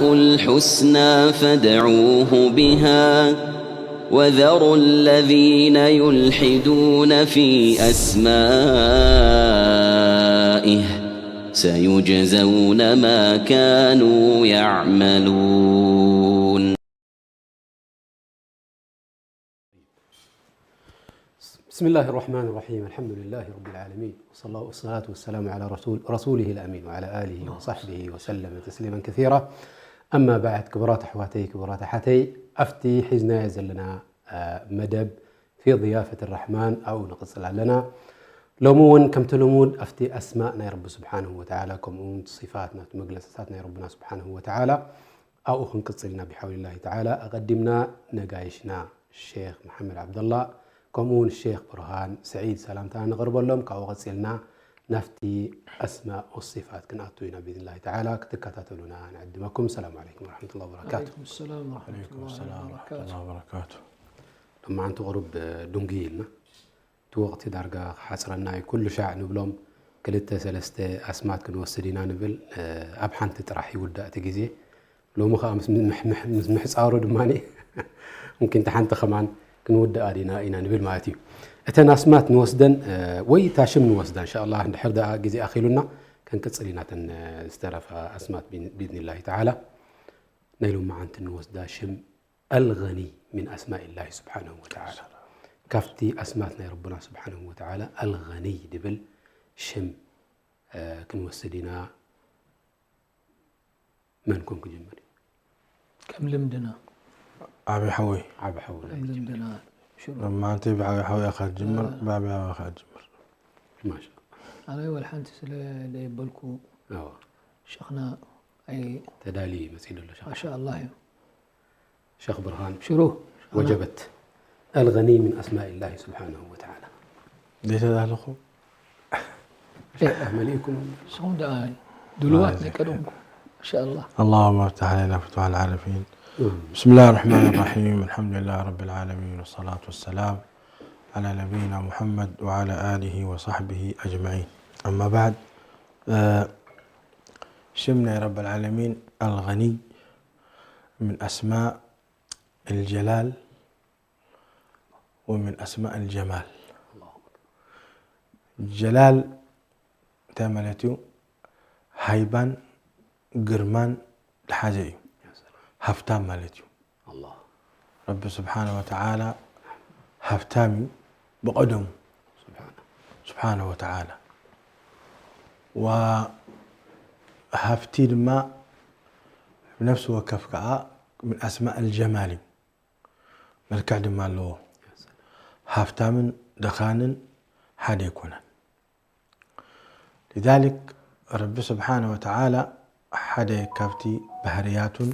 الحسنى فادعوه بها وذروا الذين يلحدون في أسمائه سيجزون ما كانوا يعملون. بسم الله الرحمن الرحيم. الحمد لله رب العالمين. والصلاة والسلام على رسول رسوله الأمين وعلى آله وصحبه وسلم تسليما كثيرا. أما بعد، ክቡራት ኣሕዋተይ፣ ክቡራት ኣሓተይ፣ ኣብቲ ሒዝናዮ ዘለና መደብ في ضيافة الرحمن ኣብኡ ንቕጽል ኣለና። ሎሚ እውን ከምቲ ልሙድ ኣብቲ ኣስማእ ናይ ረቢ ስብሓንሁ ወተዓላ ከምኡ እውን እቲ ሲፋት ናቱ መግለፅታት ናይ ረብና ስብሓንሁ ወተዓላ ኣብኡ ክንቅጽል ኢና ብሓውሊላሂ ተዓላ። ኣቐዲምና ነጋይሽና ሼኽ መሓመድ ዓብደላ ከምኡ እውን ሼኽ ብርሃን ስዒድ ሰላምታና ነቕርበሎም። ካብኡ ቀጺልና ናብቲ ኣስማእ ወሲፋት ክንኣቱ ኢና ብኢዝኒላሂ ተዓላ። ክትከታተሉና ንዕድመኩም። ሰላም ዓለይኩም ወረሕመቱላሂ ወበረካቱ። عليكم السلام ورحمة الله وبركاته. ሎማዓንቲ ቁሩብ ድንጉይ ኢልና እቲ ወቕቲ ዳርጋ ክሓፅረና እዩ። ኩሉ ሻዕ ንብሎም ክልተ ሰለስተ ኣስማት ክንወስድ ኢና ንብል። ኣብ ሓንቲ ጥራሕ ይውዳእ እቲ ግዜ። ሎሚ ከዓ ምስ ምሕፃሩ ድማ ሙምኪን ሓንቲ ከማን ክንውድኣ ዲና ኢና ንብል ማለት እዩ። እተን ኣስማት ንወስደን ወይ እታ ሽም ንወስዳ እንሻላ። እንድሕር ደኣ ግዜ ኣኺሉና ከንቅፅል ኢና እተን ዝተረፋ ኣስማት ብኢዝኒላሂ ተዓላ። ናይ ሎማዓንቲ ንወስዳ ሽም الغني من أسماء الله سبحانه وتعالى። ካብቲ ኣስማት ናይ ረብና ስብሓንሁ ወተዓላ الغني ድብል ሽም ክንወስድ ኢና። መን ኮን ክጅምር እዩ? ከም ልምድና ዓብዪ ሓወይ ዓቢ ሓውና ከም ልምድና ሽሩ ሎማዓንቲ ብዓብዪ ሓወይ ኢኻ ትጅምር። ብዓብዪ ሓወይ ኢኻ ትጅምር። ማሻ ኣነ ወላ ሓንቲ ስለ ዘየበልኩ ኣዎ ሸኽና ኣይ ተዳልዩ እዩ መፅኡ ዘሎ ሸኽ ማሻ ኣላህ እዩ ሸኽ ብርሃን ሽሩ وجبت الغني من أسماء الله سبحانه وتعالى ዘይተዳለኹ መሊእኩም ንስኹም ደኣ ድሉዋት ናይ ቀደምኩም ማሻ ኣላህ اللهم افتح علينا فتوح العارفين. بسم الله الرحمن الرحيم. الحمد لله رب العالمين والصلاة والسلام على نبينا محمد وعلى آله وصحبه أجمعين. أما بعد، ሽም ናይ ረብ العالمين الغني من أسماء الجلال ومن أسماء الجمال. ጀላል እንታይ ማለት እዩ? ሃይባን ግርማን ዝሓዘ እዩ። ሃፍታም ማለት እዩ። ረቢ ስብሓነ ወተዓላ ሃፍታም እዩ ብቐደሙ ስብሓነ ወተዓላ። ሃፍቲ ድማ ብነፍሲ ወከፍ ከዓ ምን ኣስማእ ልጀማል እዩ። መልክዕ ድማ ኣለዎ። ሃፍታምን ደኻንን ሓደ ኣይኮነን። ሊዛሊክ ረቢ ስብሓነ ወተዓላ ሓደ ካብቲ ባህርያቱን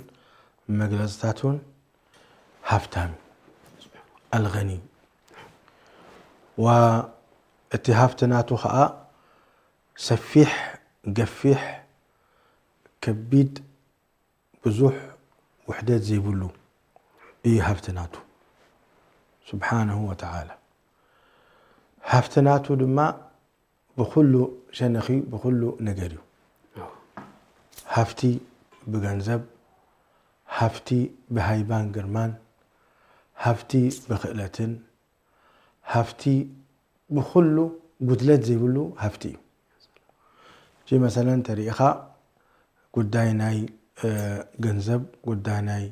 መግለፅታቱን ሃፍታም እዩ። ኣልገኒ። ወእቲ ሃፍቲ ናቱ ኸዓ ሰፊሕ፣ ገፊሕ፣ ከቢድ፣ ብዙሕ ውሕደት ዘይብሉ እዩ ሃፍቲ ናቱ ስብሓነሁ ወተዓላ። ሃፍቲ ናቱ ድማ ብኹሉ ሸነኺ ብኹሉ ነገር እዩ። ሃፍቲ ብገንዘብ፣ ሃፍቲ ብሃይባን ግርማን፣ ሃፍቲ ብክእለትን፣ ሃፍቲ ብኹሉ ጉድለት ዘይብሉ ሃፍቲ እዩ። ሕጂ መሰለን ተሪኢኻ ጉዳይ ናይ ገንዘብ፣ ጉዳይ ናይ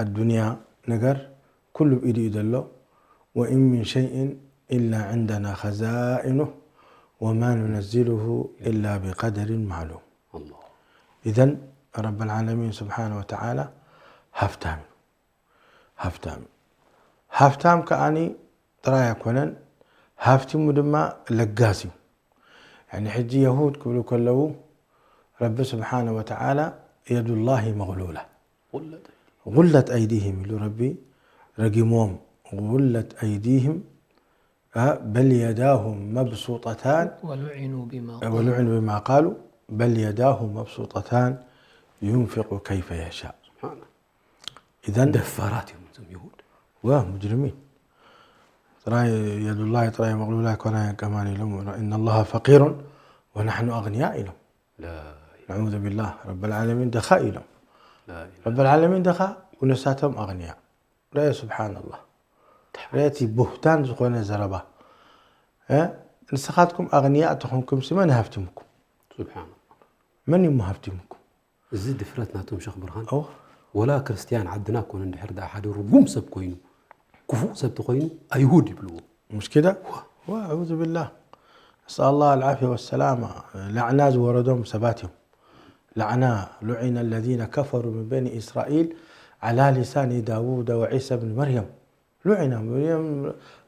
ኣዱንያ ነገር ኩሉ ብኢዱ እዩ ዘሎ። ወኢን ምን ሸይእን ኢላ ዕንደና ኸዛኢኑሁ ወማ ኑነዝሉሁ ኢላ ብቀደሪን ማዕሉም። ኢዘን ረብ ልዓለሚን ስብሓነ ወተዓላ ሃፍታም እዩ። ሃፍታም ሃፍታም ከዓኒ ጥራይ ኣይኮነን፣ ሃፍቲሙ ድማ ለጋስ እዩ። ያኒ ሕጂ የሁድ ክብሉ ከለዉ ረቢ ስብሓነ ወተዓላ የዱላሂ መግሉላ ጉለት ኣይዲህም ኢሉ ረቢ ረጊሞም። ጉለት ኣይዲህም በል የዳሁ መብሱጠታን ወሉዒኑ ቢማ ወሉዕኑ ብማ ቃሉ በል የዳሁ መብሱጠታን ዩንፊቁ ከይፈ የሻእ። ኢዘን ደፋራት እዮም እዞም ይሁድ። ዋ ሙጅሪሚን ጥራይ የዱላሂ ጥራይ መቅሉላ ኣይኮና ከማን ኢሎም ኢነላሃ ፈቂሩን ወናሕኑ ኣግንያ ኢሎም። ነዑዙ ቢላህ። ረብል ዓለሚን ድኻ ኢሎም። ረብል ዓለሚን ድኻ፣ ወነሳቶም ኣቕንያ። ረአ፣ ስብሓንላህ። ረአ እቲ ቡህታን ዝኾነ ዘረባ። እ? ንስኻትኩም ኣቕንያ ተኾንኩም ሲ መን ሃፍቲሙኩም? ስብሓንላህ። መን እዩ ሃፍቲሙኩም? እዚ ድፍረት ናቶም ሸኽ ብርሃን። እወ። ወላ ክርስትያን ዓድና ኮነ እንድሕር ደኣ ሓደ ርጉም ሰብ ኮይኑ፣ ክፉእ ሰብ ተኾይኑ ኣይሁድ ይብልዎ። مش كده؟ و-، وأعوذ بالله. نسأل الله العافية والسلامة. ላዕና ዝወረዶም ሰባት እዮም። ላዕና፣ لعن الذين كفروا من بني إسرائيل على لسان داوود وعيسى بن مريم. لعن مريم،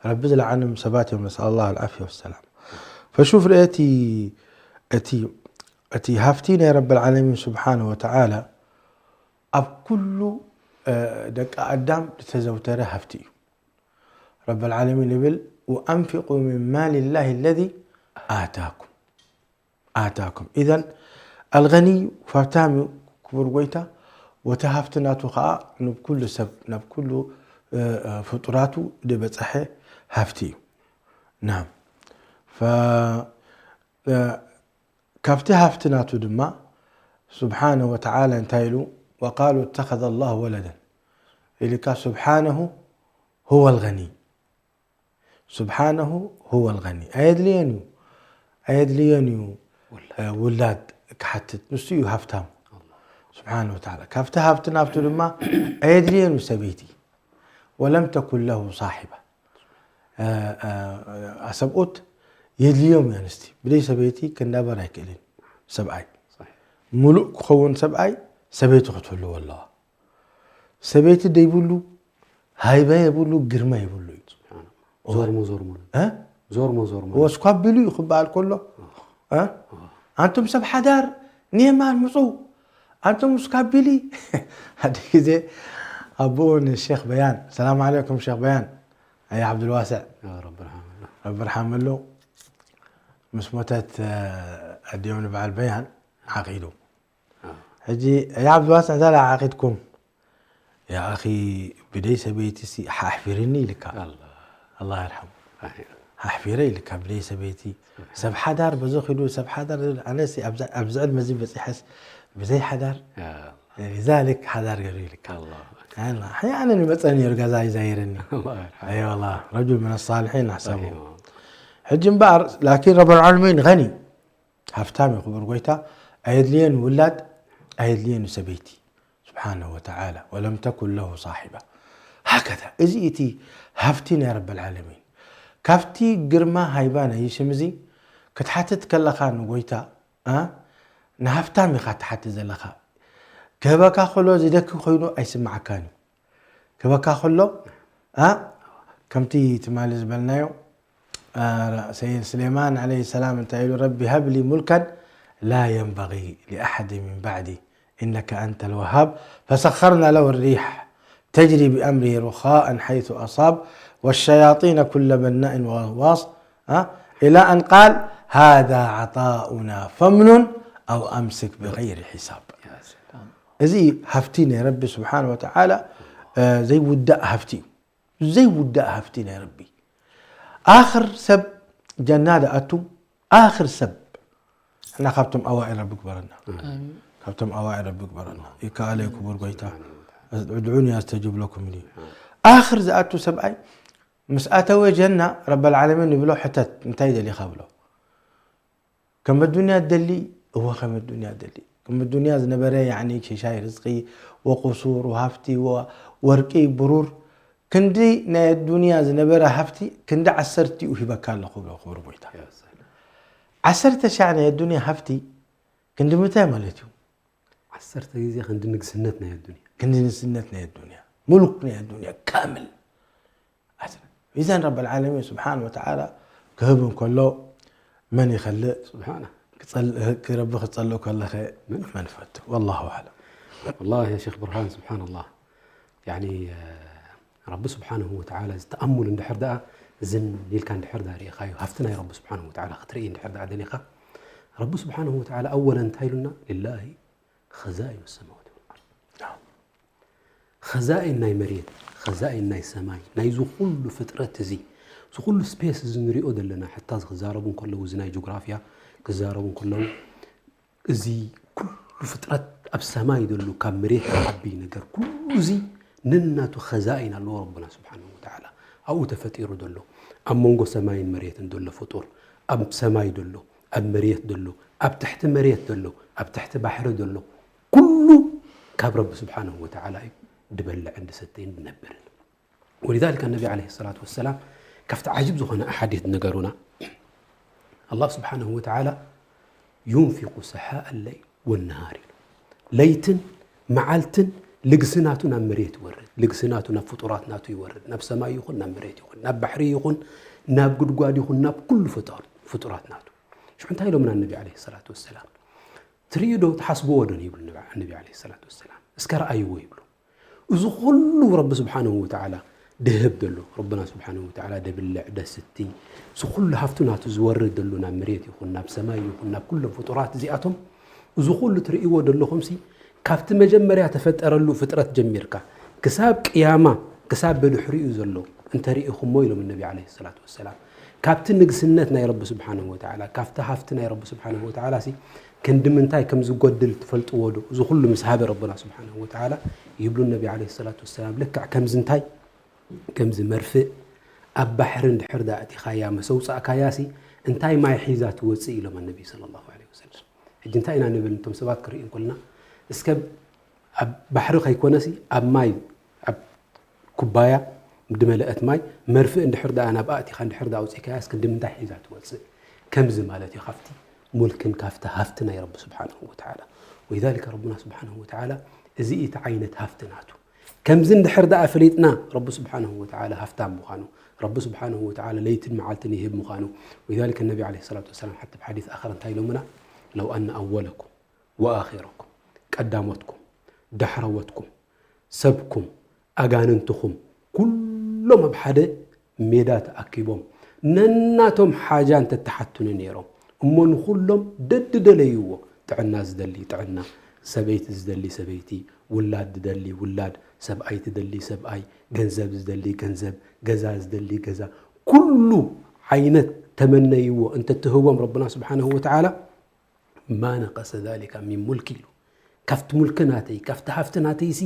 ረቢ ዝለዓኖም ሰባት እዮም። نسأل الله العافية والسلامة. فشوف رأيتي، أتي، أتي هافتي يا رب العالمين سبحانه وتعالى. ኣብ ኩሉ፣ እ፣ ደቂ ኣዳም ዝተዘውተረ ሃፍቲ እዩ። ረብ ዓለሚን ይብል፣ "ወኣንፊቁ ሚን ማሊ ላሂ ለዚ ኣታኩም፣ ኣታኩም." ኢዘን ኣልገኒዩ ሃብታም እዩ፣ ክቡር ጎይታ፣ ወቲ ሃፍቲ ናቱ ኸዓ ናብ ኩሉ ሰብ፣ ናብ ኩሉ፣ እ፣ እ፣ ፍጡራቱ ዝበፅሐ ሃፍቲ እዩ። ናም። ፈ-፣ እ፣ ካብቲ ሃፍቲ ናቱ ድማ ስብሓነሁ ወተዓላ እንታይ ኢሉ? "ወቃሉ እተኸዘ ላሁ ወለደን" ኢልካ፣ ስብሓነሁ ሁወል ገኒ፣ ስብሓነሁ ሁወል ገኒ። ኣየድልዮን እዩ፣ ኣየድልዮን እዩ፣ ውላድ። እ፣ ውላድ ክሓትት፣ ንሱ እዩ ሃፍታም። ኣላህ። ስብሓነሁ ወተዓላ ካብቲ ሃፍቲ ናብቱ ድማ ኣየድልዮን እዩ ሰበይቲ። ወለም ተኩን ለሁ ሳሒባ። እ፣ እ፣ ኣሰብኡት የድልዮም እዩ ኣንስቲ። ብደይ ሰበይቲ ክንዳበር ኣይክእልን ሰብኣይ። ሳሒሕ። ሙሉእ ክኸውን ሰብኣይ ሰበይቲ ክትህልዎ ኣለዋ። ሰበይቲ ደይብሉ ሃይባ የብሉ፣ ግርማ የብሉ እዩ። ስብሓን ኣላህ። ዞርሞ ዞርሞ። እ? ዞርሞ ዞርሞ። ወስኳ ቢሉ እዩ ክበሃል ከሎ፣ እ? ኣንቱም ሰብ ሓዳር ንየማን ምፁ፣ ኣንቱም ስኳ ቢሊ። ሓደ ግዜ ኣቦኡ ንሼክ በያን፣ ሰላም ዓለይኩም ሼክ በያን፣ ኣያ ዓብዱልዋስዕ፣ ያ ረቢ ርሓመሉ። ረቢ ርሓመሉ፣ ምስ ሞተት፣ እ፣ ኣዲኦም ንበዓል በያን ዓቂዱ። አ። ሕጂ፣ ኣያ ዓብዱልዋስዕ፣ እንታይ ደኣ ዓቂድኩም? ያ ኣኺ፣ ብደይ ሰበይቲ ሲ ሓሕፊርኒ ኢልካ። ኣላ። ኣላህ ይርሓሙ። ኣይ። ሓሕፊረ ኢልካ ብደይ ሰበይቲ። ስብሓን። ሰብ ሓዳር በዞ ኺዱ፣ ሰብ ሓዳር፣ ኣነሲ ኣብዛ-፣ ኣብዚ ዕድመ እዚ በጺሐስ ብዘይ ሓዳር፣ ያ። ሊዛሊክ ሓዳር ገሩ ኢልካ። ኣላ። ኣና፣ ሕያነ ንመጸ ነይሩ ገዛ ይዛይረኒ። ኣላህ ይርሓሙ። ኣይ ወላ፣ ረጁል ምን ሳልሒን ኣሕሰቡ። ረሒሙ። ሕጂ እምበኣር፣ ላኪን ረብል ዓለሚን ገኒ። ሃፍታም እዩ ክቡር ጎይታ፣ ኣየድልየን ውላድ፣ ኣየድልየን ሰበይቲ። ስብሓነሁ ወተዓላ፣ "ወለም ተኩን ለሁ ሳሒባ." ሃከዛ፣ እዚ እቲ ሃፍቲ ናይ ረብል ዓለሚን። ካብቲ ግርማ ሃይባ ናይ ሽም እዚ ክትሓትት ከለኻ ንጎይታ፣ ኣ፣ ንሃፍታም ኢኻ ትሓትት ዘለኻ። ክህበካ ከሎ ዝደኪ ኮይኑ ኣይስምዓካን እዩ። ክበካ ከሎ፣ ኣ፣ ከምቲ ትማሊ ዝበልናዮ፣ ኣ፣ ሰይድ ስሌማን ዓለይሂ ሰላም እንታይ ኢሉ? "ረቢ ሃብሊ ሙልከን ላ የንበጊ ሊኣሐድ ሚን ባዕዲ ኢነከ ኣንተል ወሃብ ፈሰኸርና ለሁ ሪሕ ተጅሪ ቢኣምሪሂ ሩኻኣን ሐይሱ ኣሳብ ወሸያጢነ ኩለ በናኢን ወገዋስ፣ ኣ፣ ኢላ ኣን ቃል ሃዛ ዓጣኡና ፈምኑን ኣው ኣምሲክ ብገይሪ ሒሳብ." ያ ሰላም። እዚ ሃፍቲ ናይ ረቢ ስብሓን ወተዓላ፣ እ፣ ዘይውዳእ ሃፍቲ እዩ። ዘይውዳእ ሃፍቲ ናይ ረቢ። ኣኽር ሰብ ጀና ደኣቱ፣ ኣኽር ሰብ። እና ካብቶም ኣዋኢል ረቢ ግበረና። ኣሚን። ካብቶም ኣዋኢል ረቢ ግበረና። ይከኣለ ክቡር ጎይታ። ادعوني أستجب لكم እዩ። ኣኽር ዝኣቱ ሰብኣይ ምስ ኣተወ ጀና ረበል ዓለሚን ይብሎ፣ ሕተት፣ እንታይ ደሊኻ ብሎ። ከም ኣዱንያ ትደሊ? እወ፣ ከም ኣዱንያ ትደሊ። ከም ኣዱንያ ዝነበረ፣ ያዕኒ፣ ሽሻይ ርዝቂ፣ ወቁሱር፣ ወሃፍቲ፣ ወ-፣ ወርቂ፣ ብሩር፣ ክንዲ ናይ ኣዱንያ ዝነበረ ሃፍቲ፣ ክንዲ ዓሰርቲኡ ሂበካ ኣለኹ፣ ብሎ ክቡር ጎይታ። ያ ሰላም። ዓሰርተ ሻዕ ናይ ኣዱንያ ሃፍቲ፣ ክንዲ ምንታይ ማለት እዩ? ዓሰርተ ግዜ ክንዲ ንግስነት ናይ ኣዱንያ። ክንዲ ንግስነት ናይ ኣዱንያ። ሙሉክ ናይ ኣዱንያ ካምል። ኣስረ-፣ ሚዛን ረበል ዓለሚን ስብሓን ወተዓላ ክህብ እንከሎ መን ይኸልእ? ስብሓና። ክጸል-፣ ክረቢ ክጸልእ ከለኸ መን? መን ይፈቱ? ወላሁ ኣዕለም። ወላሂ ያ ሼኽ ብርሃን፣ ስብሓንላህ። ያኒ፣ እ፣ ረቢ ስብሓንሁ ወተዓላ ዝተኣሙል እንድሕር ደኣ፣ ዝን ኢልካ እንድሕር ደኣ ርኢኻዮ፣ ሃፍቲ ናይ ረቢ ስብሓንሁ ወተዓላ ክትርኢ እንድሕር ደኣ ደሊኻ፣ ረቢ ስብሓንሁ ወተዓላ ኣወለን እንታይ ኢሉና? ሊላሂ ኸዛኢኑ ሰማዋት ወል ኣርድ። ናም። ኸዛኢን ናይ መሬት፣ ኸዛኢን ናይ ሰማይ፣ ናይዚ ኩሉ ፍጥረት እዚ፣ እዚ ኩሉ ስፔስ እዚ ንሪኦ ዘለና፣ ሕታ እዚ ክዛረቡ እንከለዉ፣ እዚ ናይ ጆግራፍያ ክዛረቡ እንከለዉ፣ እዚ ኩሉ ፍጥረት ኣብ ሰማይ ዘሎ ካብ መሬት ዓቢ ነገር ኩሉ እዚ ነናቱ ኸዛኢን ኣለዎ ረብና ስብሓንሁ ወተዓላ። ኣብኡ ተፈጢሩ ዘሎ ኣብ መንጎ ሰማይን መሬትን ዘሎ ፍጡር ኣብ ሰማይ ዘሎ ኣብ መሬት ዘሎ ኣብ ትሕቲ መሬት ዘሎ ኣብ ትሕቲ ባሕሪ ዘሎ ኩሉ ካብ ረቢ ስብሓንሁ ወተዓላ እዩ ድበልዕን ድሰተይን ድነብርን። ولذلك النبي عليه الصلاة والسلام ካብቲ ዓጅብ ዝኾነ ኣሓዲት ነገሩና ኣላህ ስብሓንሁ ወተዓላ ينفق سحاء الليل والنهار ኢሉ። ለይትን መዓልትን ልግሲ ናቱ ናብ መሬት ይወርድ፣ ልግሲ ናቱ ናብ ፍጡራት ናቱ ይወርድ፣ ናብ ሰማይ ይኹን ናብ መሬት ይኹን ናብ ባሕሪ ይኹን ናብ ጉድጓድ ይኹን ናብ ኩሉ ፍጡራት ናቱ። ሽዑ እንታይ ኢሎምና ነቢ ዓለይሂ ሰላቱ ወሰላም? ትርእዩ ዶ ትሓስብዎ ዶ ይብሉ ነቢ ዓለይሂ ሰላቱ ወሰላም። እስከ ረኣይዎ ይብሉ። እዚ ኩሉ ረቢ ስብሓንሁ ወተዓላ ድህብ ደሎ ረብና ስብሓንሁ ወተዓላ ደብልዕ ደስቲ እዚ ኩሉ ሃፍቱ ናቱ ዝወርድ ደሎ ናብ መሬት ይኹን ናብ ሰማይ ይኹን ናብ ኩሎም ፍጡራት እዚኣቶም እዚ ኩሉ ትርእይዎ ደለኹምሲ ካብቲ መጀመርያ ተፈጠረሉ ፍጥረት ጀሚርካ ክሳብ ቅያማ ክሳብ ብድሕሪኡ ዘሎ እንተርኢኹሞ ኢሎም ነቢ ዓለይሂ ሰላቱ ወሰላም ካብቲ ንግስነት ናይ ረቢ ስብሓንሁ ወተዓላ ካብቲ ሃፍቲ ናይ ረቢ ስብሓንሁ ወተዓላ ሲ ክንዲ ምንታይ ከም ዝጎድል ትፈልጥዎ ዶ? እዚ ኩሉ ምስ ሃበ ረብና ስብሓንሁ ወተዓላ ይብሉ ነቢ ዓለይሂ ሰላቱ ወሰላም ልክዕ ከምዚ እንታይ ከምዚ መርፍእ ኣብ ባሕሪ እንድሕር ዳ ኣእቲኻያ መሰውፃእካያ ሲ እንታይ ማይ ሒዛ ትወፅእ ኢሎም ነቢ ሰለላሁ ዓለይሂ ወሰለም። ሕጂ እንታይ ኢና ንብል እቶም ሰባት ክርኢ እንኮልና እስከ ኣብ ባሕሪ ከይኮነሲ ኣብ ማይ ኣብ ኩባያ ድመለአት ማይ መርፍእ እንድሕር ደኣ ናብ ኣእቲኻ እንድሕር ደኣ ኣውፂእካያስ ክንዲ ምንታይ ሒዛ ትወፅእ ከምዚ ማለት እዩ ካብቲ ሙልክን ካብቲ ሃፍቲ ናይ ረቢ ስብሓንሁ ወተዓላ ወሊዛሊከ ረቡና ስብሓንሁ ወተዓላ እዚ እቲ ዓይነት ሃፍቲ ናቱ ከምዚ እንድሕር ደኣ ፈሊጥና ረቢ ስብሓንሁ ወተዓላ ሃፍታም ምዃኑ ረቢ ስብሓንሁ ወተዓላ ለይትን መዓልትን ይህብ ምዃኑ ወሊዛሊከ ነቢ ዓለይሂ ሰላቱ ወሰላም ሓቲ ብሓዲስ ኣኸር እንታይ ኢሎምና ለው ኣነ ኣወለኩም ወኣኺረኩም ቀዳሞትኩም ዳሕረዎትኩም ሰብኩም ኣጋንንትኹም ኩሎም ኣብ ሓደ ሜዳ ተኣኪቦም ነናቶም ሓጃ እንተተሓቱኒ ነይሮም እሞ ንኹሎም ደድደለይዎ ጥዕና ዝደሊ ጥዕና ሰበይቲ ዝደሊ ሰበይቲ ውላድ ዝደሊ ውላድ ሰብኣይ ትደሊ ሰብኣይ ገንዘብ ዝደሊ ገንዘብ ገዛ ዝደሊ ገዛ ኩሉ ዓይነት ተመነይዎ እንተትህቦም ረብና ስብሓንሁ ወተዓላ ما نقص ذلك من ملكي ኢሉ ካብቲ ሙልኪ ናተይ ካብቲ ሃፍቲ ናተይሲ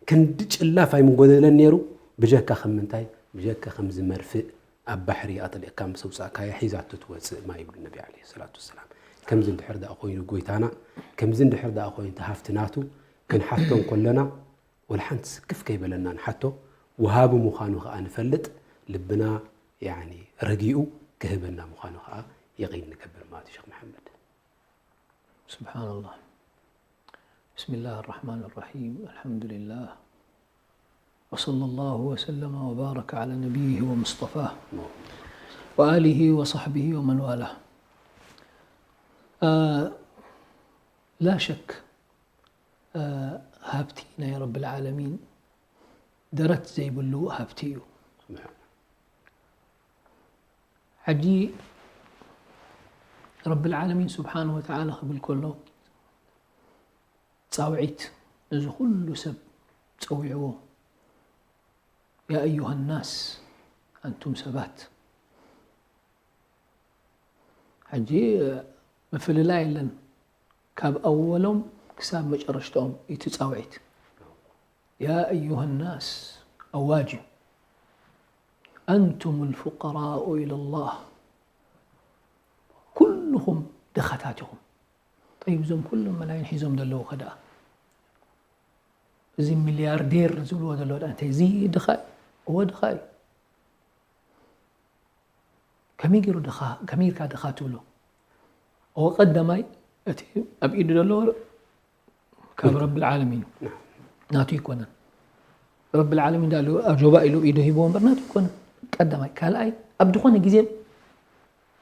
ክንዲ ጭላፍ ኣይምጎደለን ነይሩ ብጀካ ከም ምንታይ ብጀካ ከምዚ መርፍእ ኣብ ባሕሪ ኣጥሊቕካ ምስ ኣውፃእካያ ሒዛቶ ትወፅእ ማይ ይብሉ ነቢ ዓለይሂ ሰላቱ ወሰላም ከምዚ እንድሕር ደኣ ኮይኑ ጎይታና ከምዚ እንድሕር ደኣ ኮይኑ እቲ ሃፍቲ ናቱ ክንሓቶ እንከለና ወላ ሓንቲ ስክፍ ከይበለና ንሓቶ ወሃቢ ምዃኑ ከዓ ንፈልጥ ልብና ያኒ ረጊኡ ክህበና ምዃኑ ከዓ የቒን ንገብር ማለት እዩ ሸክ መሓመድ سبحان الله. بسم الله الرحمن الرحيم. الحمد لله. وصلى الله وسلم وبارك على نبيه ومصطفاه وآله وصحبه ومن والاه. آه، لا شك، آه، ሃብቲ ናይ ረቢ العالمين ደረት ዘይብሉ ሃብቲ እዩ። ሕጂ ረቢ العالمين سبحانه وتعالى ክብል ከሎ ፃውዒት ነዚ ኩሉ ሰብ ፀዊዕዎ يا أيها الناس ኣንቱም ሰባት ሕጂ ምፍልላይ የለን ካብ ኣወሎም ክሳብ መጨረሽትኦም እቲ ፃውዒት يا أيها الناس ኣዋጅ እዩ أنتم الفقراء إلى الله ኩልኹም ድኻታት ኢኹም ጠይብ እዞም ኩሎም መላይን ሒዞም ዘለዉ ከ ደኣ እዚ ሚልያርዴር ዝብልዎ ዘለዉ ደኣ እንታይ እዚ ድኻ እዩ እዎ ድኻ እዩ ከመይ ገይሩ ድኻ ከመይ ኢልካ ድኻ ትብሎ እዎ ቀዳማይ እቲ ኣብ ኢዱ ዘሎ ካብ ረቢ العالمين እዩ ናቱ ይኮነን ረቢ العالمين ዳሉ ኣጆባ ኢሉ ኢዱ ሂብዎ እምበር ናቱ ይኮነን ቀዳማይ ካልኣይ ኣብ ዝኾነ ግዜ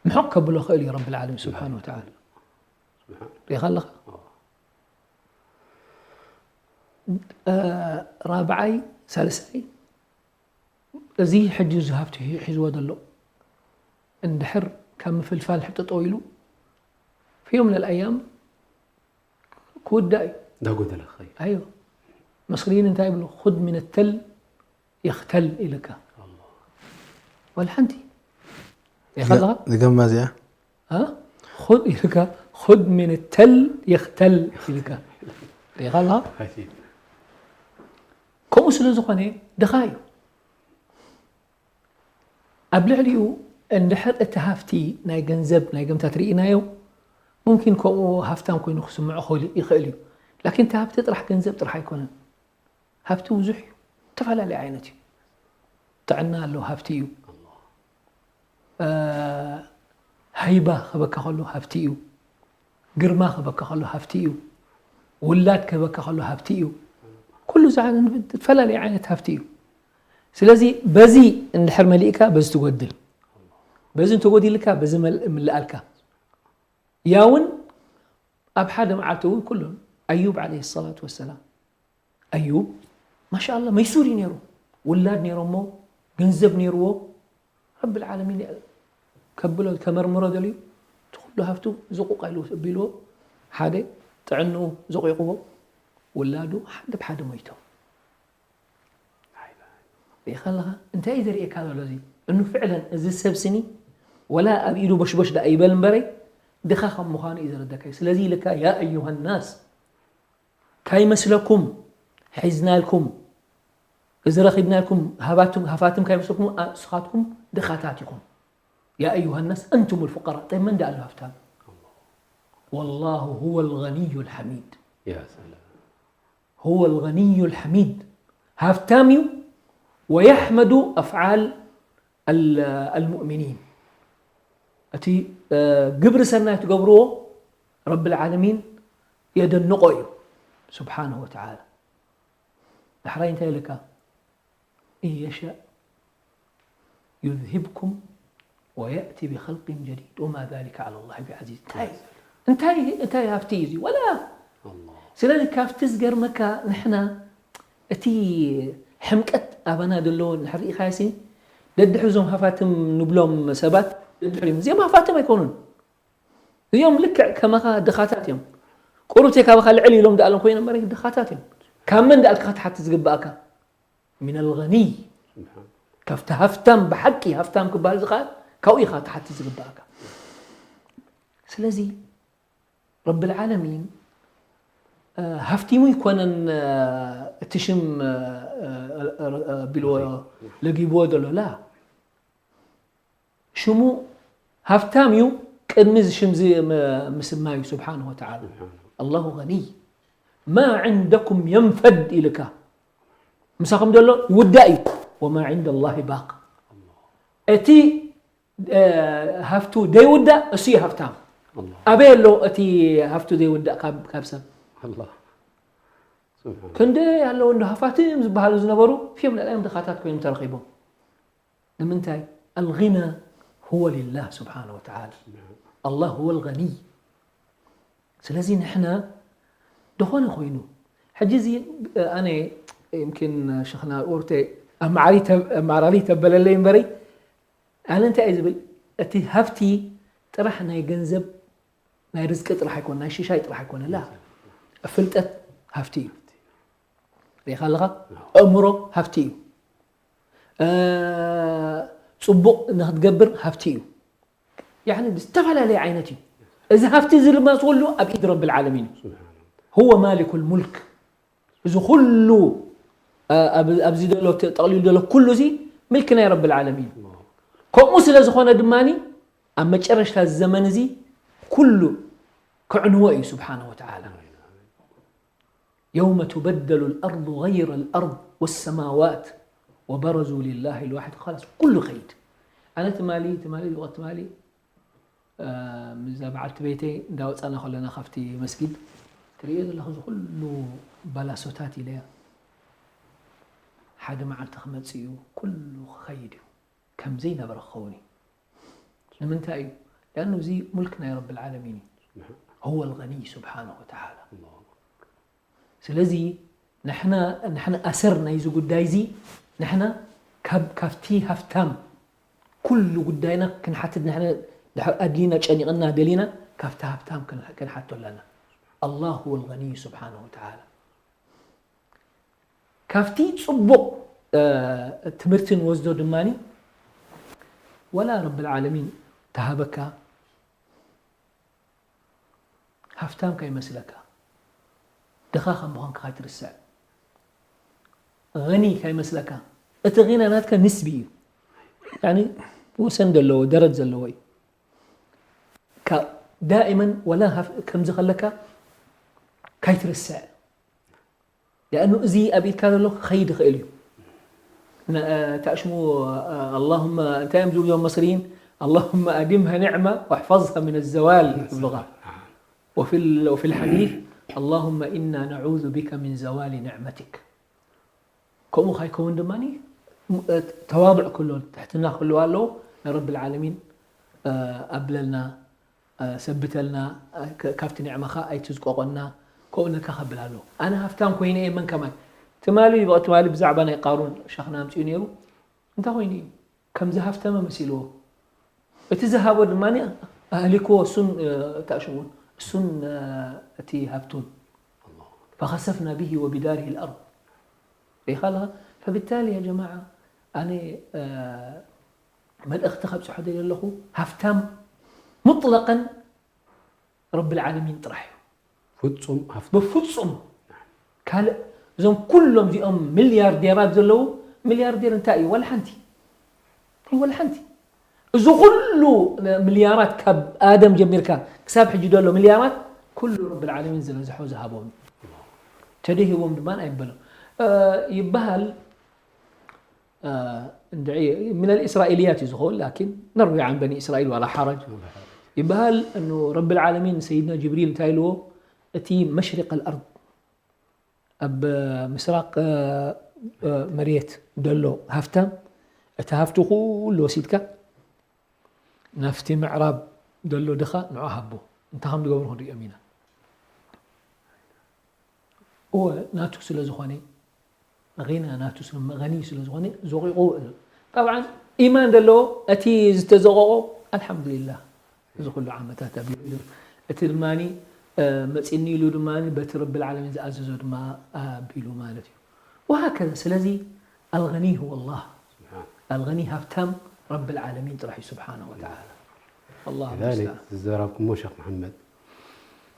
ምሕቕ ከብሎ ክእል እዩ ረቢ العالمين سبحانه وتعالى ሪኢኻ ኣለኻ ራብዓይ ሳልሳይ እዚ ሕጂ እዚ ሃብቲ ሒዝዎ ዘሎ እንድሕር ካብ ምፍልፋል ሕጠጠው ኢሉ في يوم من الأيام ክውዳእ እዩ እንዳጎደለ ክኸይ ኣዮ መስሪን እንታይ ይብሉ خذ من التل يختل ኢልካ ወላ ሓንቲ ሪኢኻ ኣለኻ ንገማ እዚኣ ኹድ ኢልካ خذ من التل يختل ኢልካ ሪኻ ኣለኻ። ከምኡ ስለ ዝኾነ ድኻ እዩ። ኣብ ልዕሊኡ እንድሕር እቲ ሃፍቲ ናይ ገንዘብ ናይ ገምታት ርኢናዮ፣ ሙምኪን ከምኡ ሃፍታም ኮይኑ ክስምዖ ክእል- ይኽእል እዩ። ላኪን እቲ ሃፍቲ ጥራሕ ገንዘብ ጥራሕ ኣይኮነን። ሃፍቲ ብዙሕ እዩ፣ ዝተፈላለዩ ዓይነት እዩ። ጥዕና ኣሎ ሃፍቲ እዩ። ሃይባ ክህበካ ከሎ ሃፍቲ እዩ። ግርማ ክህበካ ከሎ ሃፍቲ እዩ። ውላድ ክህበካ ከሎ ሃፍቲ እዩ። ኩሉ ዝዓ- ዝተፈላለዩ ዓይነት ሃፍቲ እዩ። ስለዚ በዚ እንድሕር መሊእካ በዚ ትጎድል፣ በዚ እንተጎዲልካ በዚ መል- ምልኣልካ። ያውን ኣብ ሓደ መዓልቲ እውን ኩሎም ኣዩብ ዓለይሂ ሰላቱ ወሰላም ኣዩብ ማሻ ኣላ መይሱር እዩ ነይሩ። ውላድ ነይሮሞ፣ ገንዘብ ነይርዎ። ረብል ዓለሚን ከብሎ ከመርምሮ ደልዩ እቲ ኩሉ ሃፍቱ ዝቑቕ ኢሉ ቢልዎ ሓደ ጥዕንኡ ዝቑይቕዎ ውላዱ ሓደ ብሓደ ሞይቶም። ሪኢኻ ኣለኻ እንታይ እዩ ዘርእየካ ዘሎ እዚ እኑ ፍዕለን እዚ ሰብ ስኒ ወላ ኣብ ኢዱ ቦሽቦሽ ዳ ይበል እምበረይ ድኻ ከም ምዃኑ እዩ ዘረደካ እዩ። ስለዚ ኢልካ ያ ኣዩሃ ናስ ካይመስለኩም ሒዝናልኩም እዚ ረኺብናልኩም ሃባትም ሃፋትም ካይመስለኩም ንስኻትኩም ድኻታት ኢኹም። يا أيها الناس أنتم الفقراء. طيب من ده قال له هفتام؟ والله هو الغني الحميد. يا سلام. هو الغني الحميد. هفتام እዩ ويحمد أفعال ال- المؤمنين. እቲ ግብሪ ሰናይ ትገብርዎ ረብ العالمين የደንቆ እዩ سبحانه وتعالى. ዳሕራይ እንታይ ኢልካ إن يشأ يذهبكم ويأت بخلق جديد وما ذلك على الله بعزيز. እንታይ እንታይ እንታይ ሃፍቲ እዩ እዚ ወላ ስለዚ ካብቲ ዝገርመካ ንሕና እቲ ሕምቀት ኣባና ዘለዎ ንሕርኢኻሲ ደድሕሪ እዞም ሃፋትም ንብሎም ሰባት ደድሕሪም እዚኦም ሃፋትም ኣይኮኑን። እዚኦም ልክዕ ከማኻ ድኻታት እዮም። ቁሩብ ካባኻ ልዕል ኢሎም ደኣሎም ኮይኖም መሬት ድኻታት እዮም። ካብ መን ደኣልካ ክትሓትት ዝግባእካ؟ من الغني ካብቲ ሃፍታም ብሓቂ ሃፍታም ክበሃል ዝኽእል ካብኡ ኢኻ ክትሓትት ዝግባእካ። ስለዚ ረብል ዓለሚን ሃፍቲሙ ይኮነን እቲ ሽም ቢልዎ ለጊብዎ ዘሎ ላ ሽሙ ሃፍታም እዩ ቅድሚ እዚ ሽም እዚ ምስማዩ ስብሓንሁ ወተዓላ ኣላሁ ገኒይ ማ ዕንደኩም የንፈድ ኢልካ ምሳኹም ዘሎ ይውዳእ እዩ ወማ ዕንደ ላሂ ባቅ እቲ ሃፍቱ ደይውዳእ እሱ እዩ ሃፍታም ኣበይ ኣሎ እቲ ሃፍቱ ዘይውዳእ ካብ ሰብ ክንደይ ኣለዉ እንዶ ሃፋትም ዝበሃሉ ዝነበሩ ፊዮም ልዕላዮም ድኻታት ኮይኖም ተረኺቦም ንምንታይ الغنى هو لله سبحانه وتعالى الله هو الغني ስለዚ ንሕና ዝኾነ ኮይኑ ሕጂ እዚ ኣነ يمكن ሽኽና ኦርቴ ኣማራሪ ተበለለይ እምበረይ ኣነ እንታይ እየ ዝብል እቲ ሃፍቲ ጥራሕ ናይ ገንዘብ ናይ ርዝቂ ጥራሕ ኣይኮነ ናይ ሽሻይ ጥራሕ ኣይኮነ ላ ፍልጠት ሃፍቲ እዩ ሪኢኻ ኣለኻ ኣእምሮ ሃፍቲ እዩ ፅቡቕ ንክትገብር ሃፍቲ እዩ ያኒ ዝተፈላለየ ዓይነት እዩ እዚ ሃፍቲ እዚ ድማ ዝወሉ ኣብ ኢድ ረቢ ልዓለሚን እዩ هو مالك الملك እዚ ኩሉ ኣብዚ ዘሎ ጠቕሊሉ ዘሎ ኩሉ እዚ ምልኪ ናይ ረቢ ልዓለሚን ከምኡ ስለ ዝኾነ ድማ ኣብ መጨረሽታ ዘመን እዚ ኩሉ ክዕንዎ እዩ ስብሓንሁ ወተዓላ يوم تبدل الأرض غير الأرض والسماوات وبرزوا لله الواحد خلاص ኩሉ ይኸይድ ኣነ ትማሊ ትማሊ ልቆት ትማሊ ምዛ በዓልቲ ቤተይ እንዳወፃና ከለና ካብቲ መስጊድ ትርእዮ ዘለኹ እዚ ኩሉ ባላሶታት ኢለያ ሓደ መዓልቲ ክመፅእ እዩ ኩሉ ክኸይድ እዩ ከምዘይነበረ ክኸውን እዩ ንምንታይ እዩ لأنه እዚ ሙልክ ናይ ረቢ العالمين እዩ هو الغني سبحانه وتعالى ስለዚ ንሕና ንሕና ኣሰር ናይዚ ጉዳይ እዚ ንሕና ካብ ካብቲ ሃፍታም ኩሉ ጉዳይና ክንሓትት ንሕና ድሕር ኣድሊና ጨኒቕና ደሊና ካብቲ ሃፍታም ክንሓቶ ኣለና الله هو الغني سبحانه وتعالى ካብቲ ፅቡቕ ትምህርቲ ንወስዶ ድማ ወላ ረብ العالمين ተሃበካ ሃፍታም ከይመስለካ፣ ድኻ ከም ምዃንካ ከይትርስዕ። غني ከይመስለካ፣ እቲ غنى ናትካ ንስቢ እዩ። ያኒ ወሰን ዘለዎ፣ ደረጅ ዘለዎ እዩ። ካ-፣ ዳኢመን ወላ ሃፍ-፣ ከምዚ ከለካ ከይትርስዕ። لأنه እዚ ኣብ ኢድካ ዘሎ ክኸይድ ይኽእል እዩ። ን-፣ እ፣ ታሽሙ፣ እ፣ اللهم እንታይ እዮም ዝብሉ እዞም መصريين؟ اللهم أدمها نعمة واحفظها من الزوال ይብሉኻ። وفي ال-، وفي الحديث اللهم إنا نعوذ بك من زوال نعمتك. ከምኡ ከይከውን ድማ እ፣ ተዋضዕ ክህልዎ፣ ትሕትና ክህልዎ ኣለዎ። ንረቢ العالمين፣ እ፣ ኣብለልና፣ እ፣ ሰብተልና፣ እ፣ ከ-፣ ካብቲ ኒዕማኻ ኣይትዝቆቐና፣ ከምኡ ነካ ከብል ኣለዎ። ኣነ ሃፍታም ኮይነ እየ፣ መን ከማይ? ትማሊ፣ ትማሊ ብዛዕባ ናይ ቃሩን ሸኽና ኣምጺኡ ነይሩ። እንታይ ኮይኑ እዩ? ከም ዝሃፍተመ መሲልዎ። እቲ ዝሃቦ ድማ ኣህሊክዎ፣ እሱን፣ እ፣ እታ ሽሙን፣ እሱን፣ እ፣ እቲ ሃብቱን። فخسفنا به وبداره الأرض። ሪኢኻ ኣለኻ؟ فبالتالي يا جماعة، ኣነ፣ እ፣ መልእኽቲ ከብጽሖ ደልየ ኣለኹ፣ ሃፍታም ሙጥለቀን ረቢ العالمين ጥራሕ እዩ። ፍጹም ሃፍቲ። ብፍጹም ካልእ፣ እዞም ኩሎም እዚኦም ሚልያርዴራት ዘለዉ፣ ሚልያርዴር እንታይ እዩ? ዋላ ሓንቲ። እንታይ ወላ ሓንቲ? እዚ ኩሉ ሚልያራት ካብ ኣደም ጀሚርካ ክሳብ ሕጂ ዘሎ ሚልያራት ኩሉ ረቢ العالمين ዝበዝሖ ዝሃቦም። ተደሂቦም ድማ ኣይበሎም። እ፣ ይበሃል፣ እ፣ እንድዒ من الإسرائيليات እዩ ዝኸውን، لكن نروي عن بني إسرائيل ولا حرج። ይበሃል፣ እኑ ረቢ العالمين ንሰይድና ጅብሪል እንታይ ኢልዎ? እቲ مشرق الأرض ኣብ ምስራቅ፣ እ፣ እ፣ መሬት ደሎ ሃፍታም፣ እቲ ሃፍቲ ኩሉ ወሲድካ ናፍቲ ምዕራብ ደሎ ድኻ ንዑ ሃቦ። እንታይ ከም ዝገብሩ ክንሪኦም ኢና። እወ፣ ናቱ ስለ ዝኾነ፣ غنى ናቱ ስለ፣ غني ስለ ዝኾነ፣ ዘቑቑ ውዕሉ። طبعا ኢማን ደሎ፣ እቲ ዝተዘቐቖ፣ ኣልሓምዱሊላህ፣ እዚ ኩሉ ዓመታት ኣቢሉ። እቲ ድማ፣ እ፣ መጺኒ ኢሉ ድማ፣ በቲ ረቢ العالمين ዝኣዘዞ ድማ ኣቢሉ ማለት እዩ። وهكذا። ስለዚ الغني هو الله። ስብሓን። الغني ሃፍታም ረቢ العالمين ጥራሕ እዩ፣ ስብሓነሁ ወተዓላ። الله لذلك المستعان። ዝዘረብኩሞ ሸኽ መሓመድ፣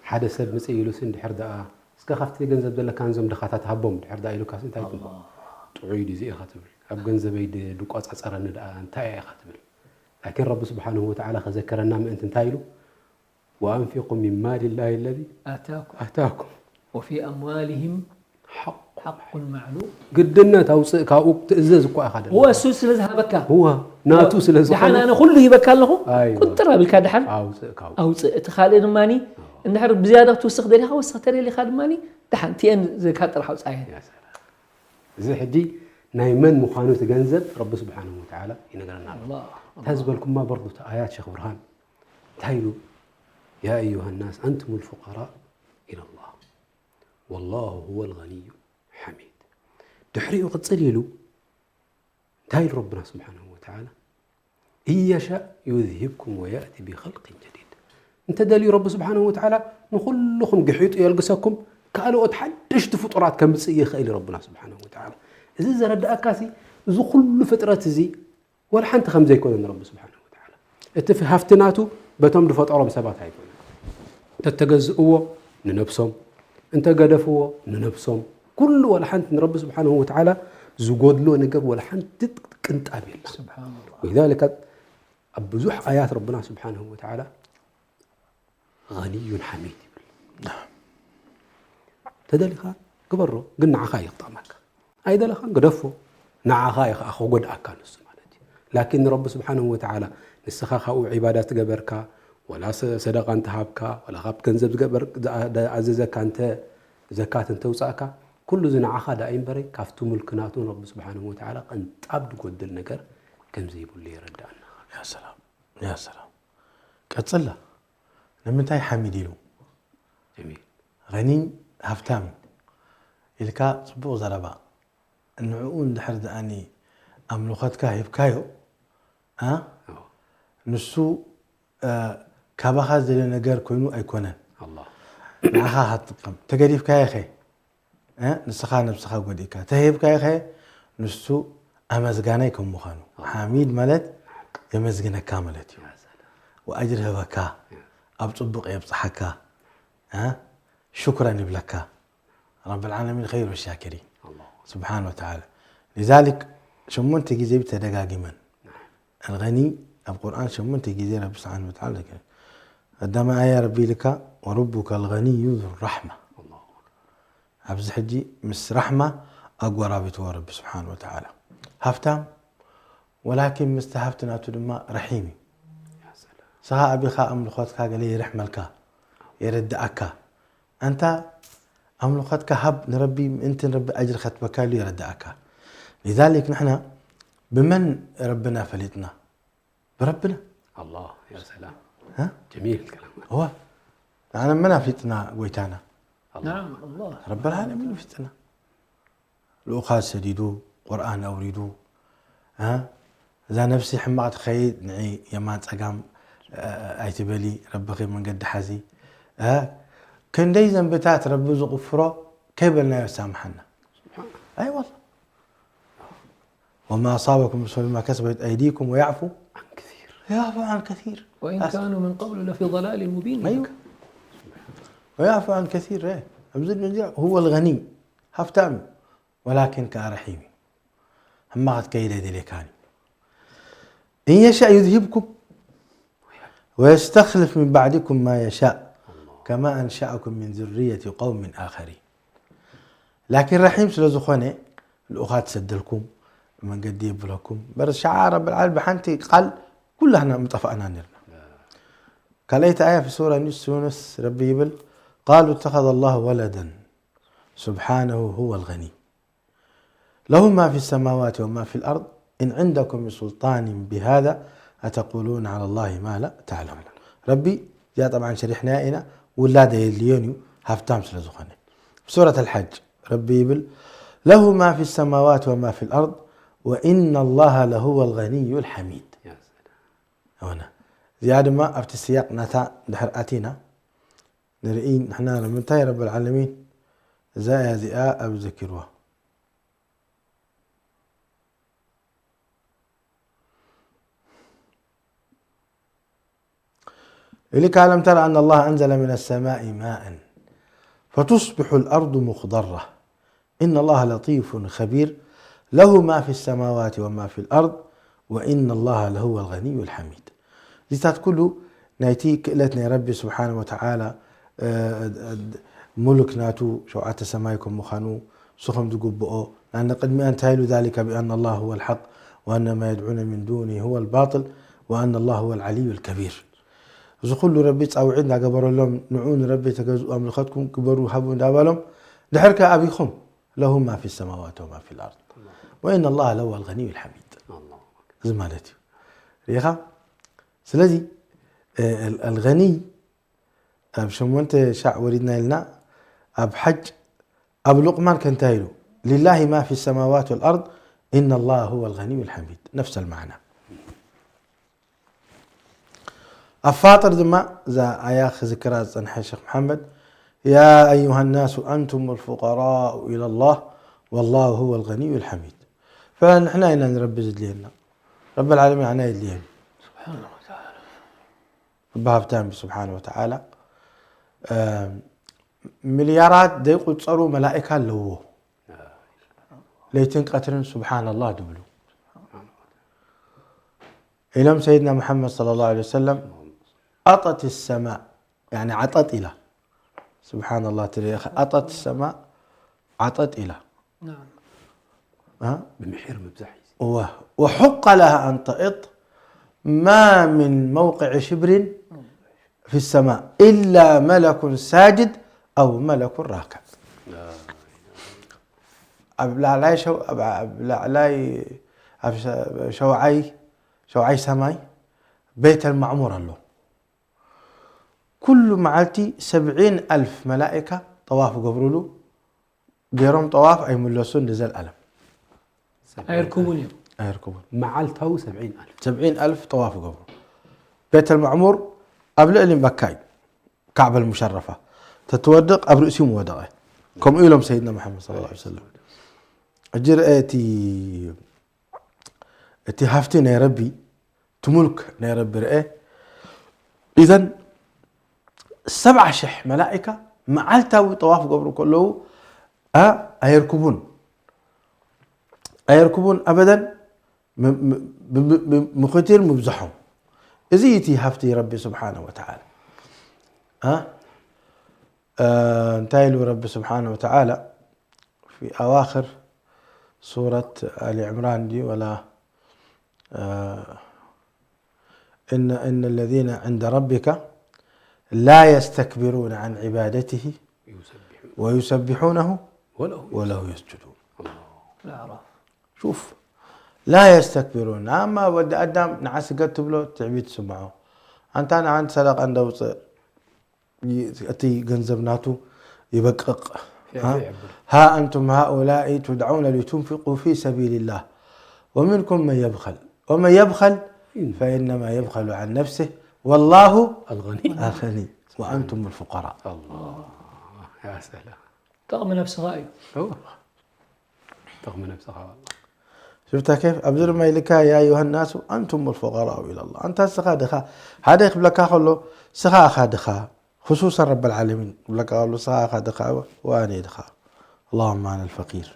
ሓደ ሰብ ምጽእ ኢሉሲ እንድሕር ደኣ፣ "እስከ ካብቲ ገንዘብ ዘለካ ነዞም ድኻታት ሃቦም" ድሕር ደኣ ኢሉካሲ እንታይ ትብሎ? ኣላህ። "ጥዑይ ድዩ እዚ ኢኻ?" ትብል። "ኣብ ገንዘበይ ድ-፣ ድቆጻጸረኒ ደኣ እንታይ እያ?" ኢኻ ትብል። ላኪን ረቢ ስብሓንሁ ወተዓላ ከዘከረና ምእንቲ እንታይ ኢሉ? "ወኣንፊቁ ሚን ማሊ ላሂ ለዚ ኣታኩም ኣታኩም ወፊ ኣምዋሊሂም ሓቁ ሓቁን ማዕሉም." ግድነት ኣውፅእ፣ ካብኡ ትእዘዝ እኳ ኢኻ ደለኻ። እወ፣ እሱ ስለ ዝሃበካ። እወ፣ ናቱ ስለ ዝኾነ። ደሓን ኣነ ኩሉ ሂበካ ኣለኹ፣ ኣይወ። ቁጥር ኣቢልካ ደሓን ኣውፅእ ካብኡ። ኣውፅእ። እቲ ካልእ ድማኒ፣ እንድሕር ብዝያዳ ክትውስኽ ደሊኻ ወስኽ፣ ተደሊኻ ድማኒ ደሓን ቲኤን ዝካ ጥራሕ ኣውፅኣየን። ያ ሰላም። እዚ ሕጂ ናይ መን ምዃኑ እቲ ገንዘብ ረቢ ስብሓንሁ ወተዓላ ይነግረና ኣሎ። ኣላህ፣ እንታይ ዝበልኩማ በርዱ እቲ ኣያት ሸኽ ብርሃን እንታይ ኢሉ? "ያ ኣዩሃ ናስ ኣንቱም ልፉቀራእ ኢለላህ ወላሁ ሁወ ልገኒዩ ሓሚድ." ድሕሪኡ ቅፅል ኢሉ እንታይ ኢሉ ረብና ስብሓንሁ ወተዓላ? "ኢን የሻእ ዩዝሂብኩም ወየእቲ ቢኸልቂን ጀዲድ." እንተደልዩ ረቢ ስብሓንሁ ወተዓላ ንኹልኹም ግሒጡ የልግሰኩም፣ ካልኦት ሓደሽቲ ፍጡራት ከምፅእ ይኽእል እዩ ረብና ስብሓንሁ ወተዓላ። እዚ ዘረድኣካሲ፣ እዚ ኩሉ ፍጥረት እዚ ወላ ሓንቲ ከም ዘይኮነ ንረቢ ስብሓንሁ ወተዓላ። እቲ ሃፍቲ ናቱ በቶም ዝፈጠሮም ሰባት ኣይኮነን። እንተተገዝእዎ ንነብሶም፣ እንተገደፍዎ ንነብሶም፣ ኩሉ ወላ ሓንቲ ንረቢ ስብሓንሁ ወተዓላ ዝጎድሎ ነገር ወላ ሓንቲ ቅንጣብ የለን። ስብሓንላህ። ወሊዛሊካ ኣብ ብዙሕ ኣያት ረብና ስብሓንሁ ወተዓላ ገኒዩን ሓሚድ ይብል። ተደሊኻ ግበሮ፣ ግን ንዓኻ እዩ ክጠቕመካ። ኣይደለኻን ግደፎ፣ ንዓኻ እዩ ከዓ ክጎድኣካ ንሱ ማለት እዩ። ላኪን ንረቢ ስብሓንሁ ወተዓላ ንስኻ ካብኡ ዒባዳ ትገበርካ፣ ወላ ሰ-፣ ሰደቃ እንተሃብካ፣ ወላ ካብ ገንዘብ ዝገበር-፣ ዝኣ-፣ ዝኣዘዘካ እንተ ዘካት እንተውፃእካ፣ ኩሉ እዚ ንዓኻ ደኣ እምበረይ ካብቲ ሙልኪ ናቱ ንረቢ ስብሓንሁ ወተዓላ ቅንጣብ ዝጎድል ነገር ከም ዘይብሉ የረድኣና። ያ ሰላም፣ ያ ሰላም። ቀጽላ። ንምንታይ ሓሚድ ኢሉ? ጀሚል። ገኒ ሃብታም ኢልካ ጽቡቕ ዘረባ። ንዕኡ እንድሕር ደኣኒ ኣምልኾትካ ሂብካዮ፣ ኣ? ኣዎ። ንሱ፣ እ፣ ካባኻ ዝደልዮ ነገር ኮይኑ ኣይኮነን። ኣላህ። ንዓኻ ክትጥቀም። ተገዲፍካዮ ኸ? እ፣ ንስኻ ነብስኻ ጎዲእካ። ተሂብካዮ ኸ? ንሱ ኣመስጋናይ ከም ምዃኑ። ኣዎ። ሓሚድ ማለት የመስግነካ ማለት እዩ። ያ ሰላም። ወኣጅር ህበካ፣ ያ። ኣብ ጽቡቕ የብጽሓካ። ها؟ شكرا ይብለካ። ረብል ዓለሚን ኸይሩ ሻኪሪን ስብሓን ወተዓላ። ሊዛሊክ ሸሞንተ ግዜ ተደጋጊመን። ኣልገኒ ኣብ ቁርኣን ሸሞንተ ግዜ ረቢ ስብሓን ወተዓላ ዘኪሩ። ቀዳማይ ኣያ ረቢ ኢልካ ወረቡከ ኣልገኒዩ ዙ ራሕማ። ኣብዚ ሕጂ ምስ ራሕማ ኣጎራቢትዎ ረቢ ስብሓን ወተዓላ። ሃፍታም ወላኪን ምስቲ ሃብቲ ናቱ ድማ ረሒም እዩ። ንስኻ ኣቢኻ ኣምልኾትካ ገለ ይርሕመልካ፣ የረድኣካ። ኣንታ ኣምልኾትካ ሃብ ንረቢ ምእንቲ ንረቢ ኣጅሪ ከትበካሉ የረድኣካ። ሊዛሊክ ንሕና ብመን ረብና ፈሊጥና? ብረብና። الله يا سلام ها؟ جميل الكلام እዋ ንዓና መን ኣፍሊጥና ጎይታና? نعم الله ረበል ዓለሚን ኣፍሊጥና። ልኡኻት ሰዲዱ፣ ቁርኣን ኣውሪዱ። እ? እዛ ነፍሲ ሕማቕ ትኸይድ ንዒ የማን ጸጋም እ፣ ኣይትበሊ፣ ረብኺ መንገዲ ሓዚ። እ? ክንደይ ዘንብታት ረቢ ዝቕፍሮ ከይበልናዮ ሳምሓና። ኣይ والله وما أصابكم من مصيبة بما كسبت أيديكم ويعفو عن كثير يعفو عن كثير. وإن كانوا من قبل لفي ضلال مبين أيوة. ويعفو عن كثير إيه. ኣብዚ ዱንያ هو الغني ሃብታም እዩ። ወላኪን ከኣ ረሒም እዩ። ሕማቕ ክትከይድ ኣይደልየካን እዩ። إن يشأ يذهبكم ويستخلف من بعدكم ما يشاء كما أنشأكم من ذرية قوم آخرين. ላኪን ረሒም ስለ ዝኾነ ልኡኻት ሰደልኩም መንገዲ የብለኩም። በርስ ሸዓ ረብል ዓል ብሓንቲ ቃል ኩላህና ምጠፋእና ነርና። ካልኣይቲ ኣያ في سورة يونس ربي يبل قالوا اتخذ الله ولدا سبحانه هو الغني له ما في السماوات وما في الأرض إن عندكم من سلطان بهذا أتقولون على الله ما لا تعلمون. ረቢ እዚኣ طبعا ሸሪሕናያ ኢና። ውላድ ኣየድልዮን እዩ ሃብታም ስለ ዝኾነ። في سورة الحج ربي يبل له ما في السماوات وما في الأرض وإن الله لهو الغني الحميد. يا سلام ኣወና እዚኣ ድማ ኣብቲ ስያቅ ናታ ድሕር ኣቲና ንርኢ ንሕና ንምንታይ ረብል ዓለሚን እዛ እያ እዚኣ ኣብ ዘኪርዋ إليك ألم تر أن الله أنزل من السماء ماء فتصبح الأرض مخضرة إن الله لطيف خبير له ما في السماوات وما في الأرض وإن الله لهو الغني الحميد. እዚታት ኩሉ ናይቲ ክእለት ናይ ረቢ ስብሓን ወተዓላ ሙሉክ ናቱ ሸውዓተ ሰማይ ከም ምዃኑ እሱ ከም ዝግብኦ ንኣነ ቅድሚያ እንታይ ኢሉ ذلك بأن الله هو الحق وأن ما يدعون من دونه هو الباطل وأن الله هو العلي الكبير እዚ ኩሉ ረቢ ፃውዒት እናገበረሎም ንዑ ንረቢ ተገዝኡ ኣምልኸትኩም ግበሩ ሃቡ እንዳበሎም ድሕር ከ ኣቢኹም له ما في السماوات وما في الأرض وإن الله لهو الغني الحميد እዚ ማለት እዩ ሪኻ ስለዚ ኣልገኒ ኣብ ሸሞንተ ሻዕ ወሪድና ኢልና ኣብ ሓጅ ኣብ ሉቅማን ከ እንታይ ኢሉ لله ما في السماوات والأرض إن الله هو الغني الحميد نفس المعنى ኣብ ፋጥር ድማ እዛ ኣያ ክዝክራ ዝፀንሐ ሸክ መሓመድ يا أيها الناس أنتم الفقراء إلى الله والله هو الغني الحميد فعلا ንሕና ኢና ንረቢ ዝድልየና ረቢ العالمين ኣና የድልየን سبحانه وتعالى ረቢ ሃብታም እዩ ስብሓን ወተዓላ ሚልያራት ዘይቁፀሩ መላእካ ኣለዎ ለይትን ቀትርን ስብሓን ኣላህ ድብሉ ኢሎም ሰይድና ሙሓመድ صلى الله عليه وسلم أطت السماء يعني عطت إلى سبحان الله تري أطت السماء عطت إلى نعم ها ብምሒር ምብዛሕ እዩ و- وحق لها أن تئط ما من موقع شبر في السماء إلا ملك ساجد أو ملك راكع ኣብ ላዕላይ ሸው- ኣብ ኣብ ላዕላይ ኣብ ሸ- ሸውዓይ ሸውዓይ ሰማይ ቤተል ማዕሙር ኣሎ ኩሉ መዓልቲ ሰብዒን ኣልፍ መላእካ ጠዋፍ ገብሩሉ ገይሮም ጠዋፍ ኣይምለሱን ንዘልኣለም ኣይርክቡን እዮም ኣይርክቡን መዓልታዊ ሰብዒን ኣልፍ ሰብዒን ኣልፍ ጠዋፍ ገብሩ ቤተል ማዕሙር ኣብ ልዕሊ መካ እዩ ካዕበል ሙሸረፋ ተትወድቕ ኣብ ርእሲኡ ምወደቐ ከምኡ ኢሎም ሰይድና መሓመድ صلى الله عليه وسلم ሕጂ ርአ እቲ እቲ ሃፍቲ ናይ ረቢ እቲ ሙልክ ናይ ረቢ ርአ ኢዘን ሰብዓ ሽሕ መላኢካ መዓልታዊ ጠዋፍ ገብሩ ከለዉ፣ ኣ፣ ኣየርክቡን። ኣየርክቡን ኣበደን። ም-፣ ም-፣ ብ-፣ ብ-፣ ብ-፣ ምኽትር ምብዝሖም። እዚ እቲ ሃፍቲ ረቢ ስብሓነ ወተዓላ። ኣ፣ እ፣ እንታይ ኢሉ ረቢ ስብሓነ ወተዓላ ፊ ኣዋኽር ሱረት ኣሊ ዕምራን ድዩ ወላ፣ እ፣ إن، إن الذين عند ربك لا يستكبرون عن عبادته ويسبحونه وله يسجدون. الأعراف. شوف، لا يستكبرون. ኣማ ወዲ ኣዳም ንዓ ስገድ ትብሎ ትዕቢት ትስምዖ። ኣንታ ንዓንቲ ሰደቃ እንደውፅእ ይ-፣ እቲ ገንዘብ ናቱ ይበቅቕ። ፊዕ ها؟ ፊዕ የብል። ها أنتم هؤلاء تدعون لتنفقوا في سبيل الله ومنكم من يبخل ومن يبخل فإنما يبخل عن نفسه والله الغني. الغني وأنتم الفقراء. الله. يا سلام. ጠቕሚ ነብስኻ እዩ። ጠቕሚ ነብስኻ። ሽፍታ ኬፍ ኣብዚ ድማ ኢልካ ያ ኣዩሃ ናሱ ኣንቱም ልፉቀራኡ ኢላ ላ። ኣንታ ስኻ ድኻ ሓደ ክብለካ ከሎ ስኻ ኣኻ ድኻ። ክሱሰን ረብ ልዓለሚን ክብለካ ከሎ ስኻ ኣኻ ድኻ። ወኣነ ድኻ። اللهم أنا الفقير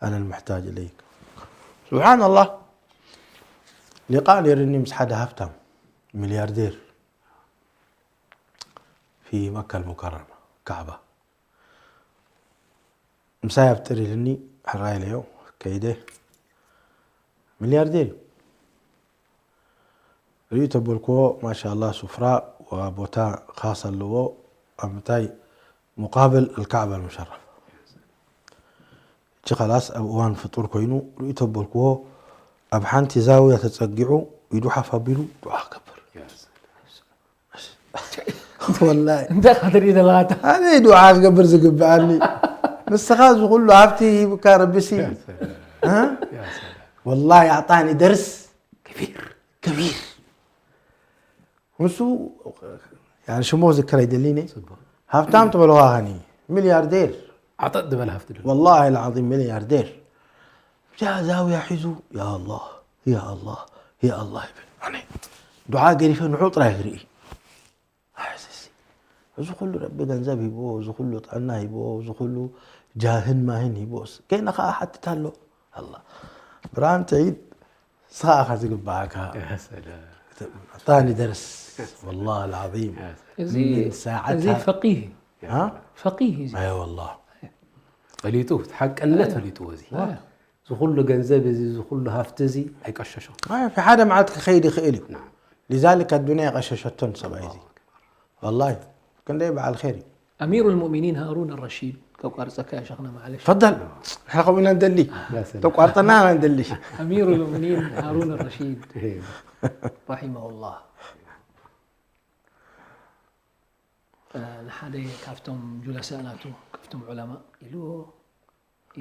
أنا المحتاج إليك. سبحان الله. ሊቃእ ነይርኒ ምስ ሓደ ሃብታም ሚልያርዴር في مكة المكرمة كعبة. ምሳይ ኣብጥር ኢልኒ ሕራይ ኢለዮ ከይደ። ሚልያርዴር እዩ። ርእዩ ተበልክዎ ማሻላ ሱፍራ ወቦታ ካስ ኣለዎ ኣብ ምታይ مقابل الكعبة المشرفة. እቺ خلاص ኣብ እዋን ፍጡር ኮይኑ ርእዩ ተበልክዎ ኣብ ሓንቲ ዛውያ ተጸጊዑ ኢዱ ሓፍ ኣቢሉ ዱዓ ክገብር። ወላሂ እንታይ ክትርኢ ዘለካ ኣነ ዱዓ ክገብር ዝግብኣኒ ንስኻ እዚ ኩሉ ሃብቲ ሂብካ ረቢሲ ወላሂ ኣዕጣኒ ደርስ ከቢር ከቢር ንሱ ሽሞ ክዝክር ኣይደሊኒ ሃብታም ትበልዋ ኸኒ ሚልያርዴር ዓጠጥ ዝበለ ሃፍቲ ዶ ወላሂ ልዓዚም ሚልያርዴር ጃ ዛውያ ሒዙ ያ ኣላህ ያ ኣላህ ያ ኣላህ ይብል ኣነ ዱዓ ገዲፈ ንዑ ጥራይ ክርኢ ኣይስሲ እዚ ኩሉ ረቢ ገንዘብ ሂብዎ እዚ ኩሉ ጥዕና ሂብዎ እዚ ኩሉ ጃህን ማህን ሂብዎስ ገና ከዓ ሓትት ኣሎ ኣላ ብርሃን ትዒድ ንስኻ ኢኻ ዝግባእካ ኣታኒ ደርስ ወላሂ ልዓዚም እዚ ፈቂህ እዩ ፈቂህ እዩ ኣይ ወላሂ ፈሊጡ ሓቀነት ፈሊጥዎ እዚ ዝኩሉ ገንዘብ እዚ ዝኩሉ ሃፍቲ እዚ ኣይቀሸሾ ሓደ መዓልቲ ክኸይድ ይኽእል እዩ ሊዛሊክ ኣዱንያ የቐሸሸቶን ሰብኣይ እዚ ወላሂ ክንደይ በዓል ኸይር እዩ أمير المؤمنين هارون الرشيد كقارصك يا شيخنا معلش تفضل احنا قومنا ندلي تقارطنا ندلي أمير المؤمنين هارون الرشيد رحمه الله ንሓደ ካብቶም ጁለሳእ ናቱ ካብቶም ዑለማ ኢልዎ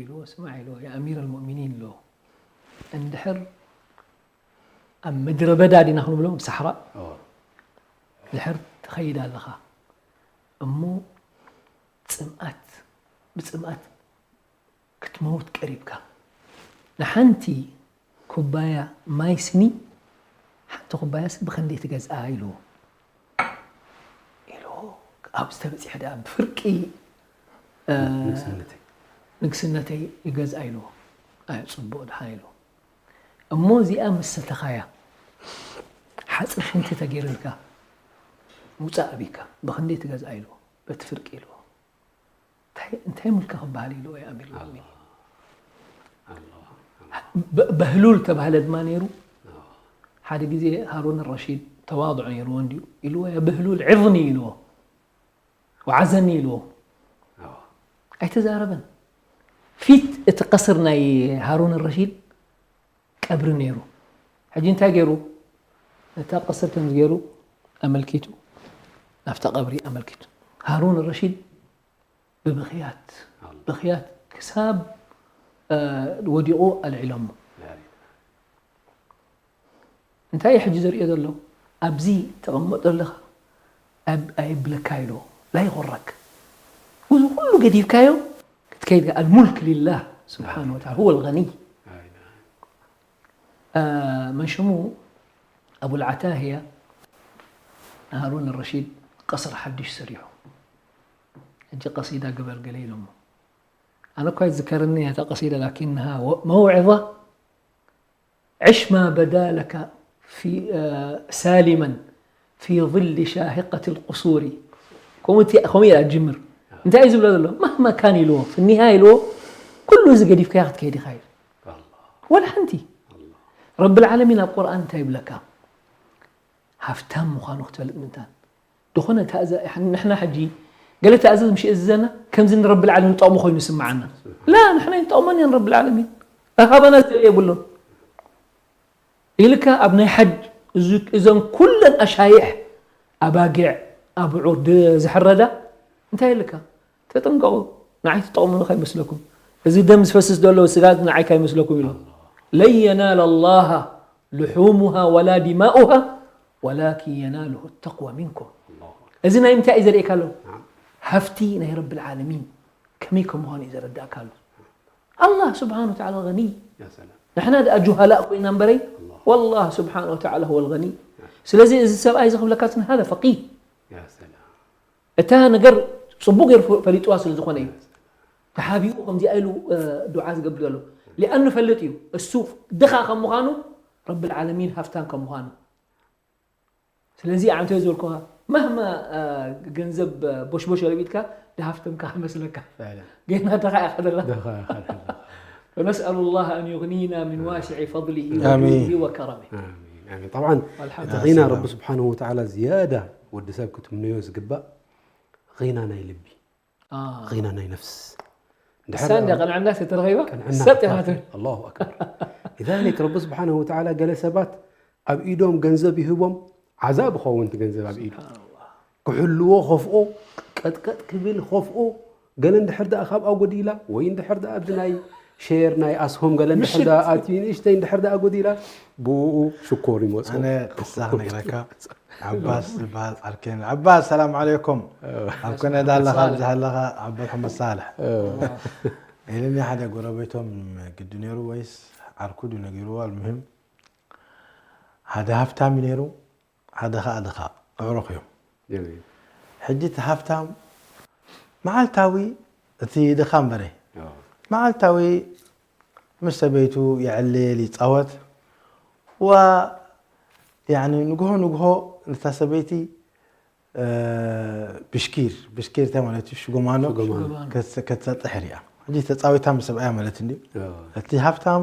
ኢልዎ ስማዕ ኢልዎ የኣሚር ልሙእሚኒን ኢልዎ እንድሕር ኣብ ምድረ በዳ ዲና ክንብሎ ኣብ ሳሕራ ድሕር ትኸይድ ኣለኻ እሞ ፅምኣት ብፅምኣት ክትመውት ቀሪብካ ንሓንቲ ኩባያ ማይ ስኒ ሓንቲ ኩባያ ስ ብኸንደይ ትገዝኣ ኢልዎ ኢልዎ ኣብዚ ተበፂሐ ደኣ ብፍርቂ ንግስነተይ ይገዝኣ ኢልዎ ኣይ ፅቡቅ ድሓ ኢልዎ እሞ እዚኣ ምስ ሰተኻያ ሓፂር ሽንቲ ተገይርልካ ምውፃእ ኣቢካ ብኸንደይ ትገዝኣ ኢልዎ በቲ ፍርቂ ኢልዎ እንታይ ምልካ ክበሃል ኢልዎ ኣሚር ልሙእሚኒን በህሉል ተባህለ ድማ ነይሩ ሓደ ግዜ ሃሩን ረሺድ ተዋضዕ ነይርዎ እንዲዩ ኢልዎ ያ በህሉል ዕظኒ ኢልዎ ወዓዘኒ ኢልዎ ኣይተዛረበን ፊት እቲ ቀስር ናይ ሃሩን ረሺድ ቀብሪ ነይሩ ሕጂ እንታይ ገይሩ ነታ ቀስር ከምዚ ገይሩ ኣመልኪቱ ናብታ ቀብሪ ኣመልኪቱ ሃሩን ረሺድ ብብኽያት ብኽያት ክሳብ ወዲቑ ኣልዒሎሞ እንታይ ሕጂ ዘርእዮ ዘሎ ኣብዚ ተቐመጥ ዘለኻ ኣየብለካ ኢሎ ላ ይغረክ እዚ ኩሉ ገዲፍካዮ ክትከይድ ኣልሙልክ ሊላህ ስብሓን ወተዓላ هو الغني መን ሽሙ ኣቡልዓታህያ ሃሩን ረሺድ ቀስር ሓድሽ ሰሪሑ። ሕጂ ቀሲዳ ግበር ገለ ኢሎሞ። ኣነ እኳ ይዝከረኒ እታ ቀሲዳ ላኪንሃ መውዕዛ عش ما بدا لك في ሳሊመን في ظل شاهقة القصور። ከምኡ እያ ጅምር። እንታይ እዩ ዝብሎ ዘሎ? ማህማ ካን ኢልዎ ፍኒሃ ኢልዎ ኩሉ እዚ ገዲፍካዮ ክትከይድ ኢኻ ኢሉ። ወላ ሓንቲ። ረብል ዓለሚን ኣብ ቁርኣን እንታይ ይብለካ? ሃፍታም ምዃኑ ክትፈልጥ ምእንታን። ዝኾነ ታእዛ ንሕና ሕጂ ገለ ታእዛዝ ምሽ እዝዘና ከምዚ ንረብል ዓለሚን ጠቕሙ ኮይኑ ይስምዓና። ላ ንሕና ይጠቕመን እየን ረብል ዓለሚን ሃባና ዘለ የብሉን። ኢልካ ኣብ ናይ ሓጅ እዞን ኩለን ኣሻይሕ ኣባጊዕ ኣብዑር ዝሕረዳ እንታይ ኢልካ ተጠንቀቑ። ንዓይ ትጠቕሙኒ ከይመስለኩም፣ እዚ ደም ዝፈስስ ዘሎ ስጋ ንዓይ ከይመስለኩም ኢሉ። ለን የናለ ላሃ ልሑሙሃ ወላ ዲማኡሃ ወላኪን የናልሁ ተቅዋ ሚንኩም። እዚ ናይ ምንታይ እዩ ዘርእካ ኣሎ? ሃፍቲ ናይ ረብል ዓለሚን ከመይ ከም ምዃኑ እዩ ዘረዳእካ ኣሎ። ኣላህ ስብሓን ወተዓላ ገኒይ። ንሕና ደኣ ጁሃላእ ኮይና እምበረይ ወላህ ስብሓን ወተዓላ ሁወ ልገኒይ። ስለዚ እዚ ሰብኣይ እዚ ክብለካ ሃዛ ፈቂህ እታ ነገር ጽቡቕ ገይሩ ፈሊጥዋ ስለ ዝኾነ እዩ። ተሓቢኡ ከምዚኣ ኢሉ ዱዓ ዝገብር ዘሎ ሊኣኑ ፈልጥ እዩ እሱ ድኻ ከም ምዃኑ ረብል ዓለሚን ሃፍታም ከም ምዃኑ። ስለዚ ኣንተ ዝበልኩኻ ማህማ ገንዘብ ቦሽቦሽ ኣልቢትካ ድሃፍተምካ መስለካ ገና ድኻ ኢኻ ደላ። فنسأل الله أن يغنينا من واسع فضله وجوده وكرمه. طبعا እቲ غنى ረቢ ስብሓንሁ ወተዓላ ዝያዳ ወዲ ሰብ ክትምነዮ ዝግባእ غنى ናይ ልቢ غنى ናይ ነፍስ ንሳ እንደ ቅንዕና ተተረኺባ ሰጥ ኢኻ ትብል። ኣላሁ ኣክበር። ሊዛሊክ ረቢ ስብሓንሁ ወተዓላ ገለ ሰባት ኣብ ኢዶም ገንዘብ ይህቦም ዓዛብ ይኸውን እቲ ገንዘብ ኣብ ኢዱ ክሕልዎ ከፍኦ ቀጥቀጥ ክብል ከፍኦ ገለ እንድሕር ደኣ ካብኣ ጎዲላ ወይ እንድሕር ደኣ ኣብዚ ናይ ሼር ናይ ኣስሆም ገለ እንድሕር ደኣ ኣትዩ ንእሽተይ እንድሕር ደኣ ጎዲላ ብኡ ሽኮር ይመፁ። ኣነ ቅሳ ክነግረካ ዓባስ ዝበሃል ዓርከይ ኣሎ። ዓባስ ሰላም ዓለይኩም። ኣብ ከነዳ ኣለኻ ኣብዚ ኣለኻ ዓባስ ሓመድ ሳልሕ። ኢልኒ ሓደ ጎረቤቶም ግዲ ነይሩ ወይስ ዓርኩ ድዩ ነጊርዎ ኣልሙሂም ሓደ ሃፍታም እዩ ነይሩ ሓደ ኸዓ ድኻ ኣዕሩኽ እዮም። ሕጂ እቲ ሃፍታም መዓልታዊ እቲ ድኻ እምበረ መዓልታዊ ምስ ሰበይቱ የዕልል ይፃወት ዋ ያኒ ንግሆ ንግሆ ነታ ሰበይቲ ብሽኪር ብሽኪር እንታይ ማለት እዩ ሽጎማኖ ከተሰጥሕ ሪኣ ሕጂ ተፃዊታ ምስ ሰብኣያ ማለት እንዲ እቲ ሃፍታም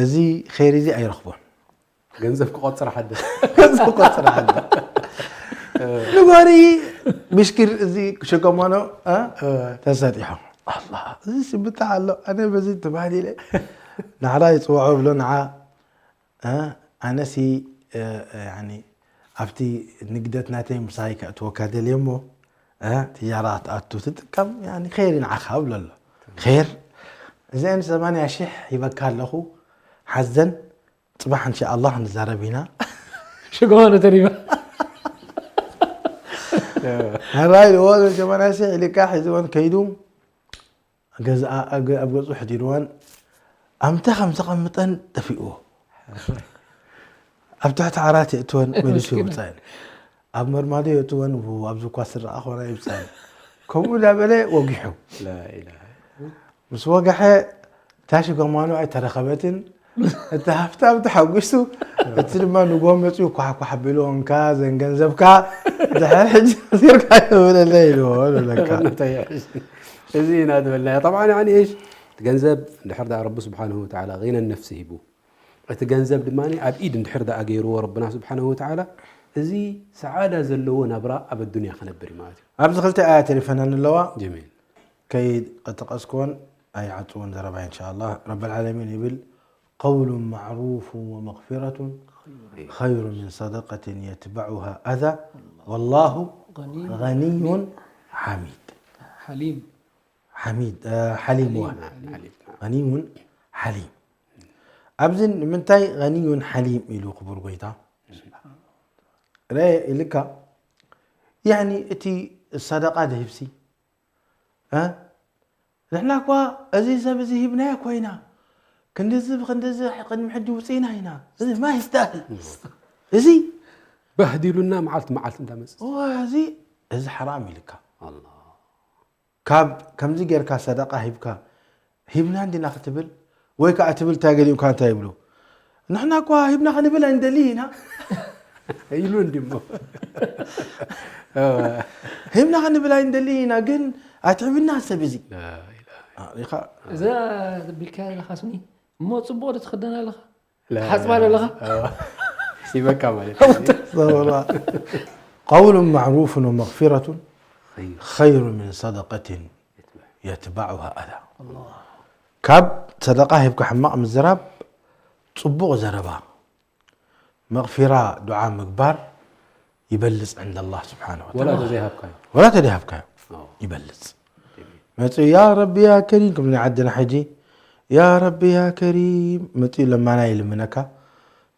እዚ ኸይር እዚ ኣይረኽቦን ገንዘብ ክቆፅር ሓደ ገንዘብ ክቆፅር ሓደ ንጎሪ ብሽኪር እዚ ሽጎማኖ ተሰጢሖም ኣላ እዚ ስብታ ኣሎ ኣነ በዚ ተባህሊለ ናዕራ ይፅውዖ ብሎ ንዓ ኣነሲ ኣብቲ ንግደት ናተይ ምሳይ ከእትወካ ደልየ እሞ ትጃራ ክትኣቱ ትጥቀም ኸይር ንዓኻ እብሎ ኣሎ ኸይር እዚአን ሰማንያ ሺሕ ሂበካ ኣለኹ ሓዘን ፅባሕ እንሻ ኣላህ ንዛረብ ኢና ሽግሆ ተሪባ ሕራይ ልዎ ሰማንያ ሺሕ ኢልካ ሒዝወን ከይዱ ገዝኣ ኣብ ገ- ኣብ ገዝኡ ሕዲርወን ኣምታ ከም ዘቐምጠን ጠፊእዎ ኣብ ትሕቲ ዓራት የእትወን መሊሱ የውፅአን ኣብ መርማዶ የእትወን ው ኣብዚ እኳ ስረኣ ኮና ይውፅአን ከምኡ እንዳበለ ወጊሑ ላኢላሃ ምስ ወገሐ እታ ሽጎማኖ ኣይተረኸበትን እቲ ሃፍታም ተሓጒሱ እቲ ድማ ንጎ መፅኡ ኳሕኳሕ ኣቢልዎ እንካ ዘን ገንዘብካ ድሕር ሕጂ ወሲድካ ይብለለ ኢልዎ ንብለካ እዚ ኢና ዝበልናዮ طبعا يعني ايش ገንዘብ እንድሕር ደኣ ረቢ ስብሓንሁ ወተዓላ غنى النفس ሂቡ እቲ ገንዘብ ድማ ኣብ ኢድ እንድሕር ደኣ ገይርዎ ረብና ስብሓንሁ ወተዓላ እዚ ሰዓዳ ዘለዎ ናብራ ኣብ ኣዱንያ ክነብር እዩ ማለት እዩ ኣብዚ ክልተ ኣያ ተሪፈናኒ ኣለዋ ጀሚል ከይጠቀስክዎን ኣይዓፅዎን ዘረባይ እንሻ ኣላህ ረብ ልዓለሚን ይብል قول معروف ومغفرة خير من صدقة يتبعها أذى والله غني حميد ሓሊም ሓሚድ ሓሊም ዋ غني حليم ኣብዚ ንምንታይ غني حليم ኢሉ ክቡር ጎይታ ረ ኢልካ ያኒ እቲ ሰደቃ ድህብሲ ንሕና እኳ እዚ ሰብ እዚ ሂብናዮ ኮይና ክንድዚ ብክንድዚ ቅድሚ ሕጂ ውፅኢና ኢና እዚ ማ ይስተኣህል እዚ በህዲሉና መዓልቲ መዓልቲ እንዳመፅእ እዋ እዚ እዚ ሓራም ኢልካ። ካብ ከምዚ ጌርካ ሰደቃ ሂብካ፣ ሂብና እንዲና ክትብል፣ ወይ ከዓ ትብል እንታይ ገሊኡካ እንታይ ይብሉ? ንሕና እኳ ሂብና ክንብል ኣይንደሊ ኢና። ኢሉ እንዲሞ። ሂብና ክንብል ኣይንደሊ ኢና፣ ግን ኣትዕብና ሰብ እዚ። ኢኻ እዛ ቢልካ ዘለኻ ስኒ እሞ ጽቡቕ ዶ ትኽደን ኣለኻ? ትሓጽባ ዶ ኣለኻ? ሲበካ ማለት እዩ። قول معروف ومغفرة خير من صدقة يتبعها أذى. ካብ ሰደቃ ሂብካ ሕማቕ ምዝራብ ጽቡቕ ዘረባ መቕፊራ ዱዓ ምግባር ይበልጽ ዕንደ ኣላህ ስብሓነ ወተዓላ። ወላ ተዘይሃብካዮ። ወላ ተዘይሃብካዮ ይበልጽ። መጺኡ ያ ረቢ ያ ከሪም ከም ናይ ዓድና ሕጂ ያ ረቢ ያ ከሪም መጺኡ ለማና ይልምነካ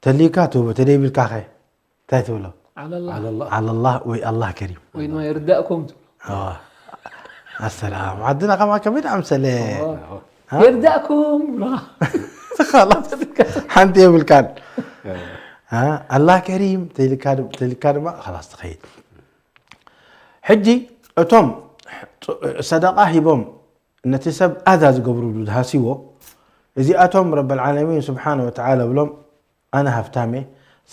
ተሊካ ትህቦ ተደይብልካ ኸ እንታይ ትብሎ? ዓለላህ። ዓለላህ ወይ ኣላህ ከሪም። ወይ ድማ ይርዳእኩም ትብሎ። ኣሰላም ዓድና ከማ ከመይ ደኣምሰለ ይርዳእኩም ይብሉኻ። ሓንቲ የብልካን ኣላህ ከሪም ተልካ ድማ ላስ ትኸይድ። ሕጂ እቶም ሰደቃ ሂቦም ነቲ ሰብ ኣዛ ዝገብርሉ ዝሃስይዎ እዚኣቶም ረበልዓለሚን ስብሓነ ወተዓላ ብሎም ኣነ ሃፍታም እየ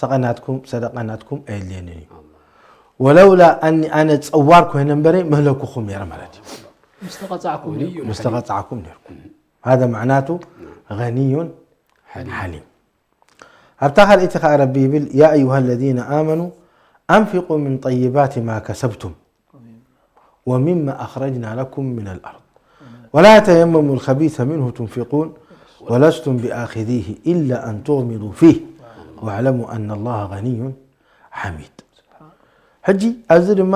ሰቐናትኩም ሰደቐናትኩም ኣየድልየንን እዩ ወለውላ ኣኒ ኣነ ፀዋር ኮይነ እምበረ መህለኩኹም ነይረ ማለት እዩ ምስ ተቐፃዕኩም ነይርኩም ነይርኩም ሃذا معناته غني حليم ኣብታ ካልኣይቲ ከዓ ረቢ ይብል يا أيها الذين آمنوا أنفقوا من طيبات ما كسبتم ومما أخرجنا لكم من الأرض ولا تيمموا الخبيث منه تنفقون ولستم بآخذيه إلا أن تغمضوا فيه واعلموا أن الله غني حميد ሕጂ ኣብዚ ድማ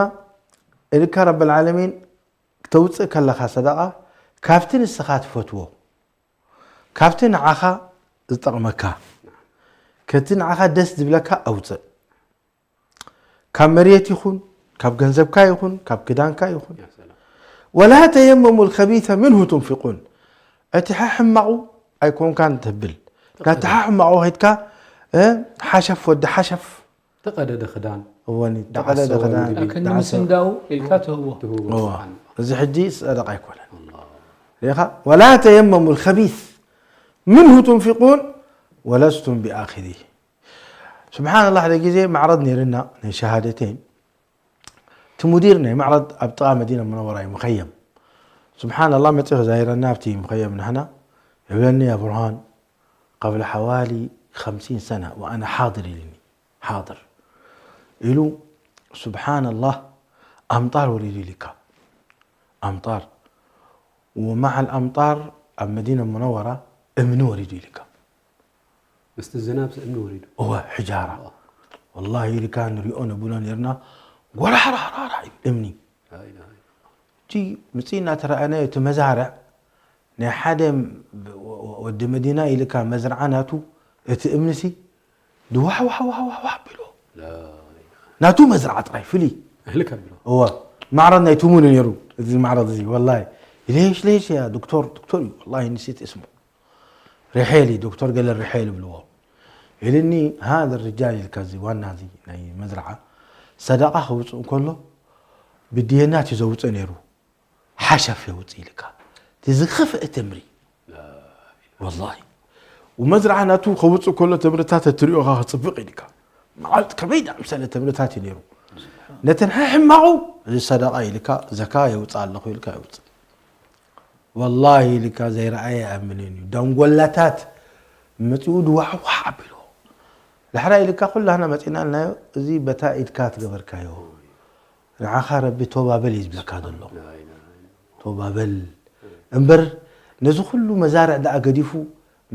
ኢልካ ረብ العالمين ክተውፅእ ከለኻ ሰደቃ ካብቲ ንስኻ ትፈትዎ ካብቲ ንዓኻ ዝጠቕመካ ከቲ ንዓኻ ደስ ዝብለካ ኣውፅእ ካብ መሬት ይኹን ካብ ገንዘብካ ይኹን ካብ ክዳንካ ይኹን ولا تيمموا الخبيث منه تنفقون እቲ ሕማቑ ኣይኮንካን ትብል ናቲ ሕማቑ ከድካ ሓሸፍ ወዲ ሓሸፍ ተቐደደ ክዳን እወኒ ተቐደደ ክዳን ኣከኒ ምስንዳኡ ኢልካ ትህቦ ትህቦ እዚ ሕጂ ሰደቃ ኣይኮነን ሪኻ ولا تيمموا الخبيث منه تنفقون ولستم بآخذيه سبحان الله ሓደ ግዜ ማዕረድ ነይርና ናይ ሸሃደተይን እቲ ሙዲር ናይ ማዕረድ ኣብ ጥቓ መዲና ሙነወራ እዩ ሙኸየም سبحان الله መፂኡ ክዛይረና ኣብቲ ሙኸየም ንሕና ይብለኒ يا برهان قبل حوالي خمسين سنة وأنا حاضر ኢልኒ حاضر ኢሉ سبحان الله ኣምጣር ወሪዱ ኢልካ ኣምጣር ومع الأمطار ኣብ መዲና ሙነወራ እምኒ ወሪዱ ኢልካ ምስቲ ዝናብ እምኒ ወሪዱ እወ ሕጃራ ወላሂ ኢልካ ንሪኦ ነብሎ ነርና ጎራሕራሕራሕራሕ እምኒ እቲ ምፅእ እናተረኣናዮ እቲ መዛርዕ ናይ ሓደ ወዲ መዲና ኢልካ መዝርዓ ናቱ እቲ እምኒሲ ድዋሕዋሕዋሕዋሕ ኣቢሎ ናቱ መዝርዓ ጥራይ ፍሊ እህሊ ከብሎ እወ ማዕረድ ናይ ትሙን ነይሩ እዚ ማዕረድ እዚ ወላሂ ሌሽ ሌሽ ያ ዶክተር ዶክተር እዩ ወላሂ ንሴት እስሙ ርሐሊ ዶክተር ገለ ርሐሊ ብልዎ ኢልኒ هذا الرجال ኢልካ እዚ ዋና እዚ ናይ መዝርዓ ሰደቃ ከውፅእ እንከሎ ብድየናት እዩ ዘውፅእ ነይሩ ሓሸፍ የውፅእ ኢልካ እቲ ዝኸፍአ ተምሪ ወላሂ ወመዝርዓ ናቱ ከውፅእ ከሎ ተምርታት እትሪኦ ኻ ክፅብቕ ኢልካ መዓልቲ ከመይ ዳኣምሰለ ተምርታት እዩ ነይሩ ነተን ሕሕማቑ እዚ ሰደቃ ኢልካ ዘካ የውፅእ ኣለኹ ኢልካ የውፅእ ወላሂ ኢልካ ዘይረኣየ ኣምንን እዩ ደንጎላታት መፂኡ ድዋሕዋሕ ኣቢልዎ ዳሕራይ ኢልካ ኩላህና መፂና ኢልናዮ እዚ በታ ኢድካ ትገበርካዮ ንዓኻ ረቢ ቶባ በል እዩ ዝብለካ ዘሎ ቶባ በል እምበር ነዚ ኩሉ መዛርዕ ደኣ ገዲፉ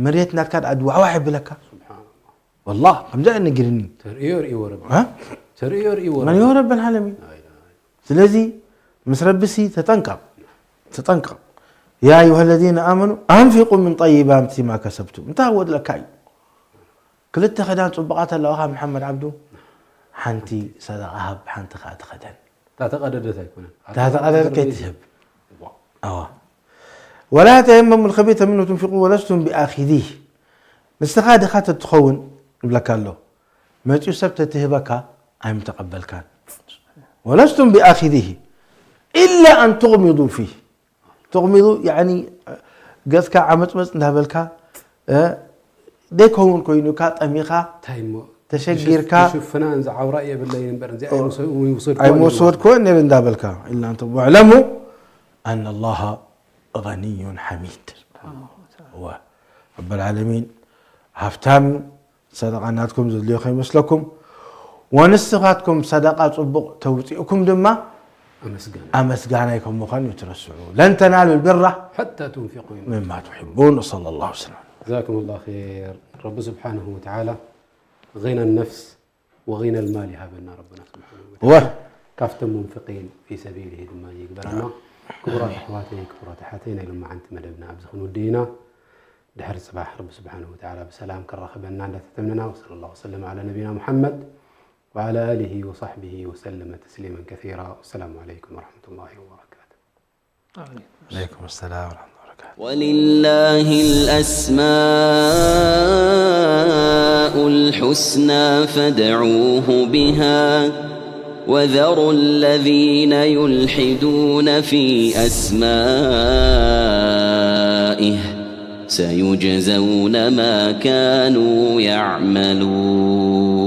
መሬት ናትካ ደኣ ድዋሕዋሕ የብለካ ወላሂ ከምዚ ኣነጊርኒ ተርእዮ ርእይዎ ረቢ እ? ተርእዮ ርእይዎ መን ረቢ ይሆ ረቢ العالمين ስለዚ ምስ ረቢሲ ተጠንቀቕ ተጠንቀቕ يا أيها الذين آمنوا أنفقوا من طيبات ما كسبتم እንታይ ወድለካ እዩ ክልተ ክዳን ፅቡቓት ኣለዋኻ መሓመድ ዓብዱ ሓንቲ ሰደቃ ሃብ ሓንቲ ከዓ ትኸደን እታ ተቐደደት ኣይኮነን እታ ተቐደደት ከይትህብ ኣዋ ولا تيمموا الخبيث منه تنفقون ولستم بآخذيه ንስኻ ድኻ ተትኸውን ይብለካ ኣሎ መፂኡ ሰብ ተትህበካ ኣይምተቐበልካን ولستم بآخذيه إلا أن تغمضوا فيه. تغمضوا يعني ገጽካ ዓመጽመጽ እንዳበልካ ዘይከውን ኮይኑካ ጠሚኻ ተሸጊርካ ሽፍናን ዝዓውራ የብለይን እምበር እዚኣ ኣይምወሰድኩ ኣይምወሰድኩ ነብ እንዳበልካ ኢልና እንተ واعلموا أن الله غني حميد. ረብ ዓለሚን ሃፍታም እዩ። ሰደቃ ናትኩም ዘድልዮ ከይመስለኩም። ወንስኻትኩም ሰደቃ ጽቡቕ ተውፅእኩም ድማ ኣመስጋናይ ከም ምዃን እዩ ትረስዑ። ለን ተናሉ ልብራ ሓታ ቱንፊቁ እዩ። ምማ ትሕቡን። ወሰለ ላሁ ወሰለም። ጀዛኩም ላሁ ኸይር። ረቢ ስብሓንሁ ወተዓላ ጊና ነፍስ ወጊና ልማል ይሃበና ረብና ስብሓንሁ ወ ወተዓላ። ካብቶም ሙንፍቂን ፊ ሰቢልህ ድማ ይግበረና። ክቡራት ኣሕዋተይ፣ ክቡራት ኣሓተይ፣ ናይ ሎማዓንቲ መደብና ኣብዚ ክንውድእ ኢና። ድሕሪ ፅባሕ ረቢ ስብሓንሁ ወተዓላ ብሰላም ከራኽበና እንዳተተምነና። ወሰለ ላሁ ወሰለም ዓላ ነቢና ሙሓመድ ወዓላ ኣሊሂ ወሳሕቢሂ ወሰለመ ተስሊመን ከሲራ። ወሰላሙ ዓለይኩም ወረሕመቱላሂ ወበረካቱ። ዓለይኩም ሰላም ወረሕመቱላሂ ወበረካቱ። ولله الأسماء الحسنى فادعوه بها وذروا الذين يلحدون في أسمائه سيجزون ما كانوا يعملون.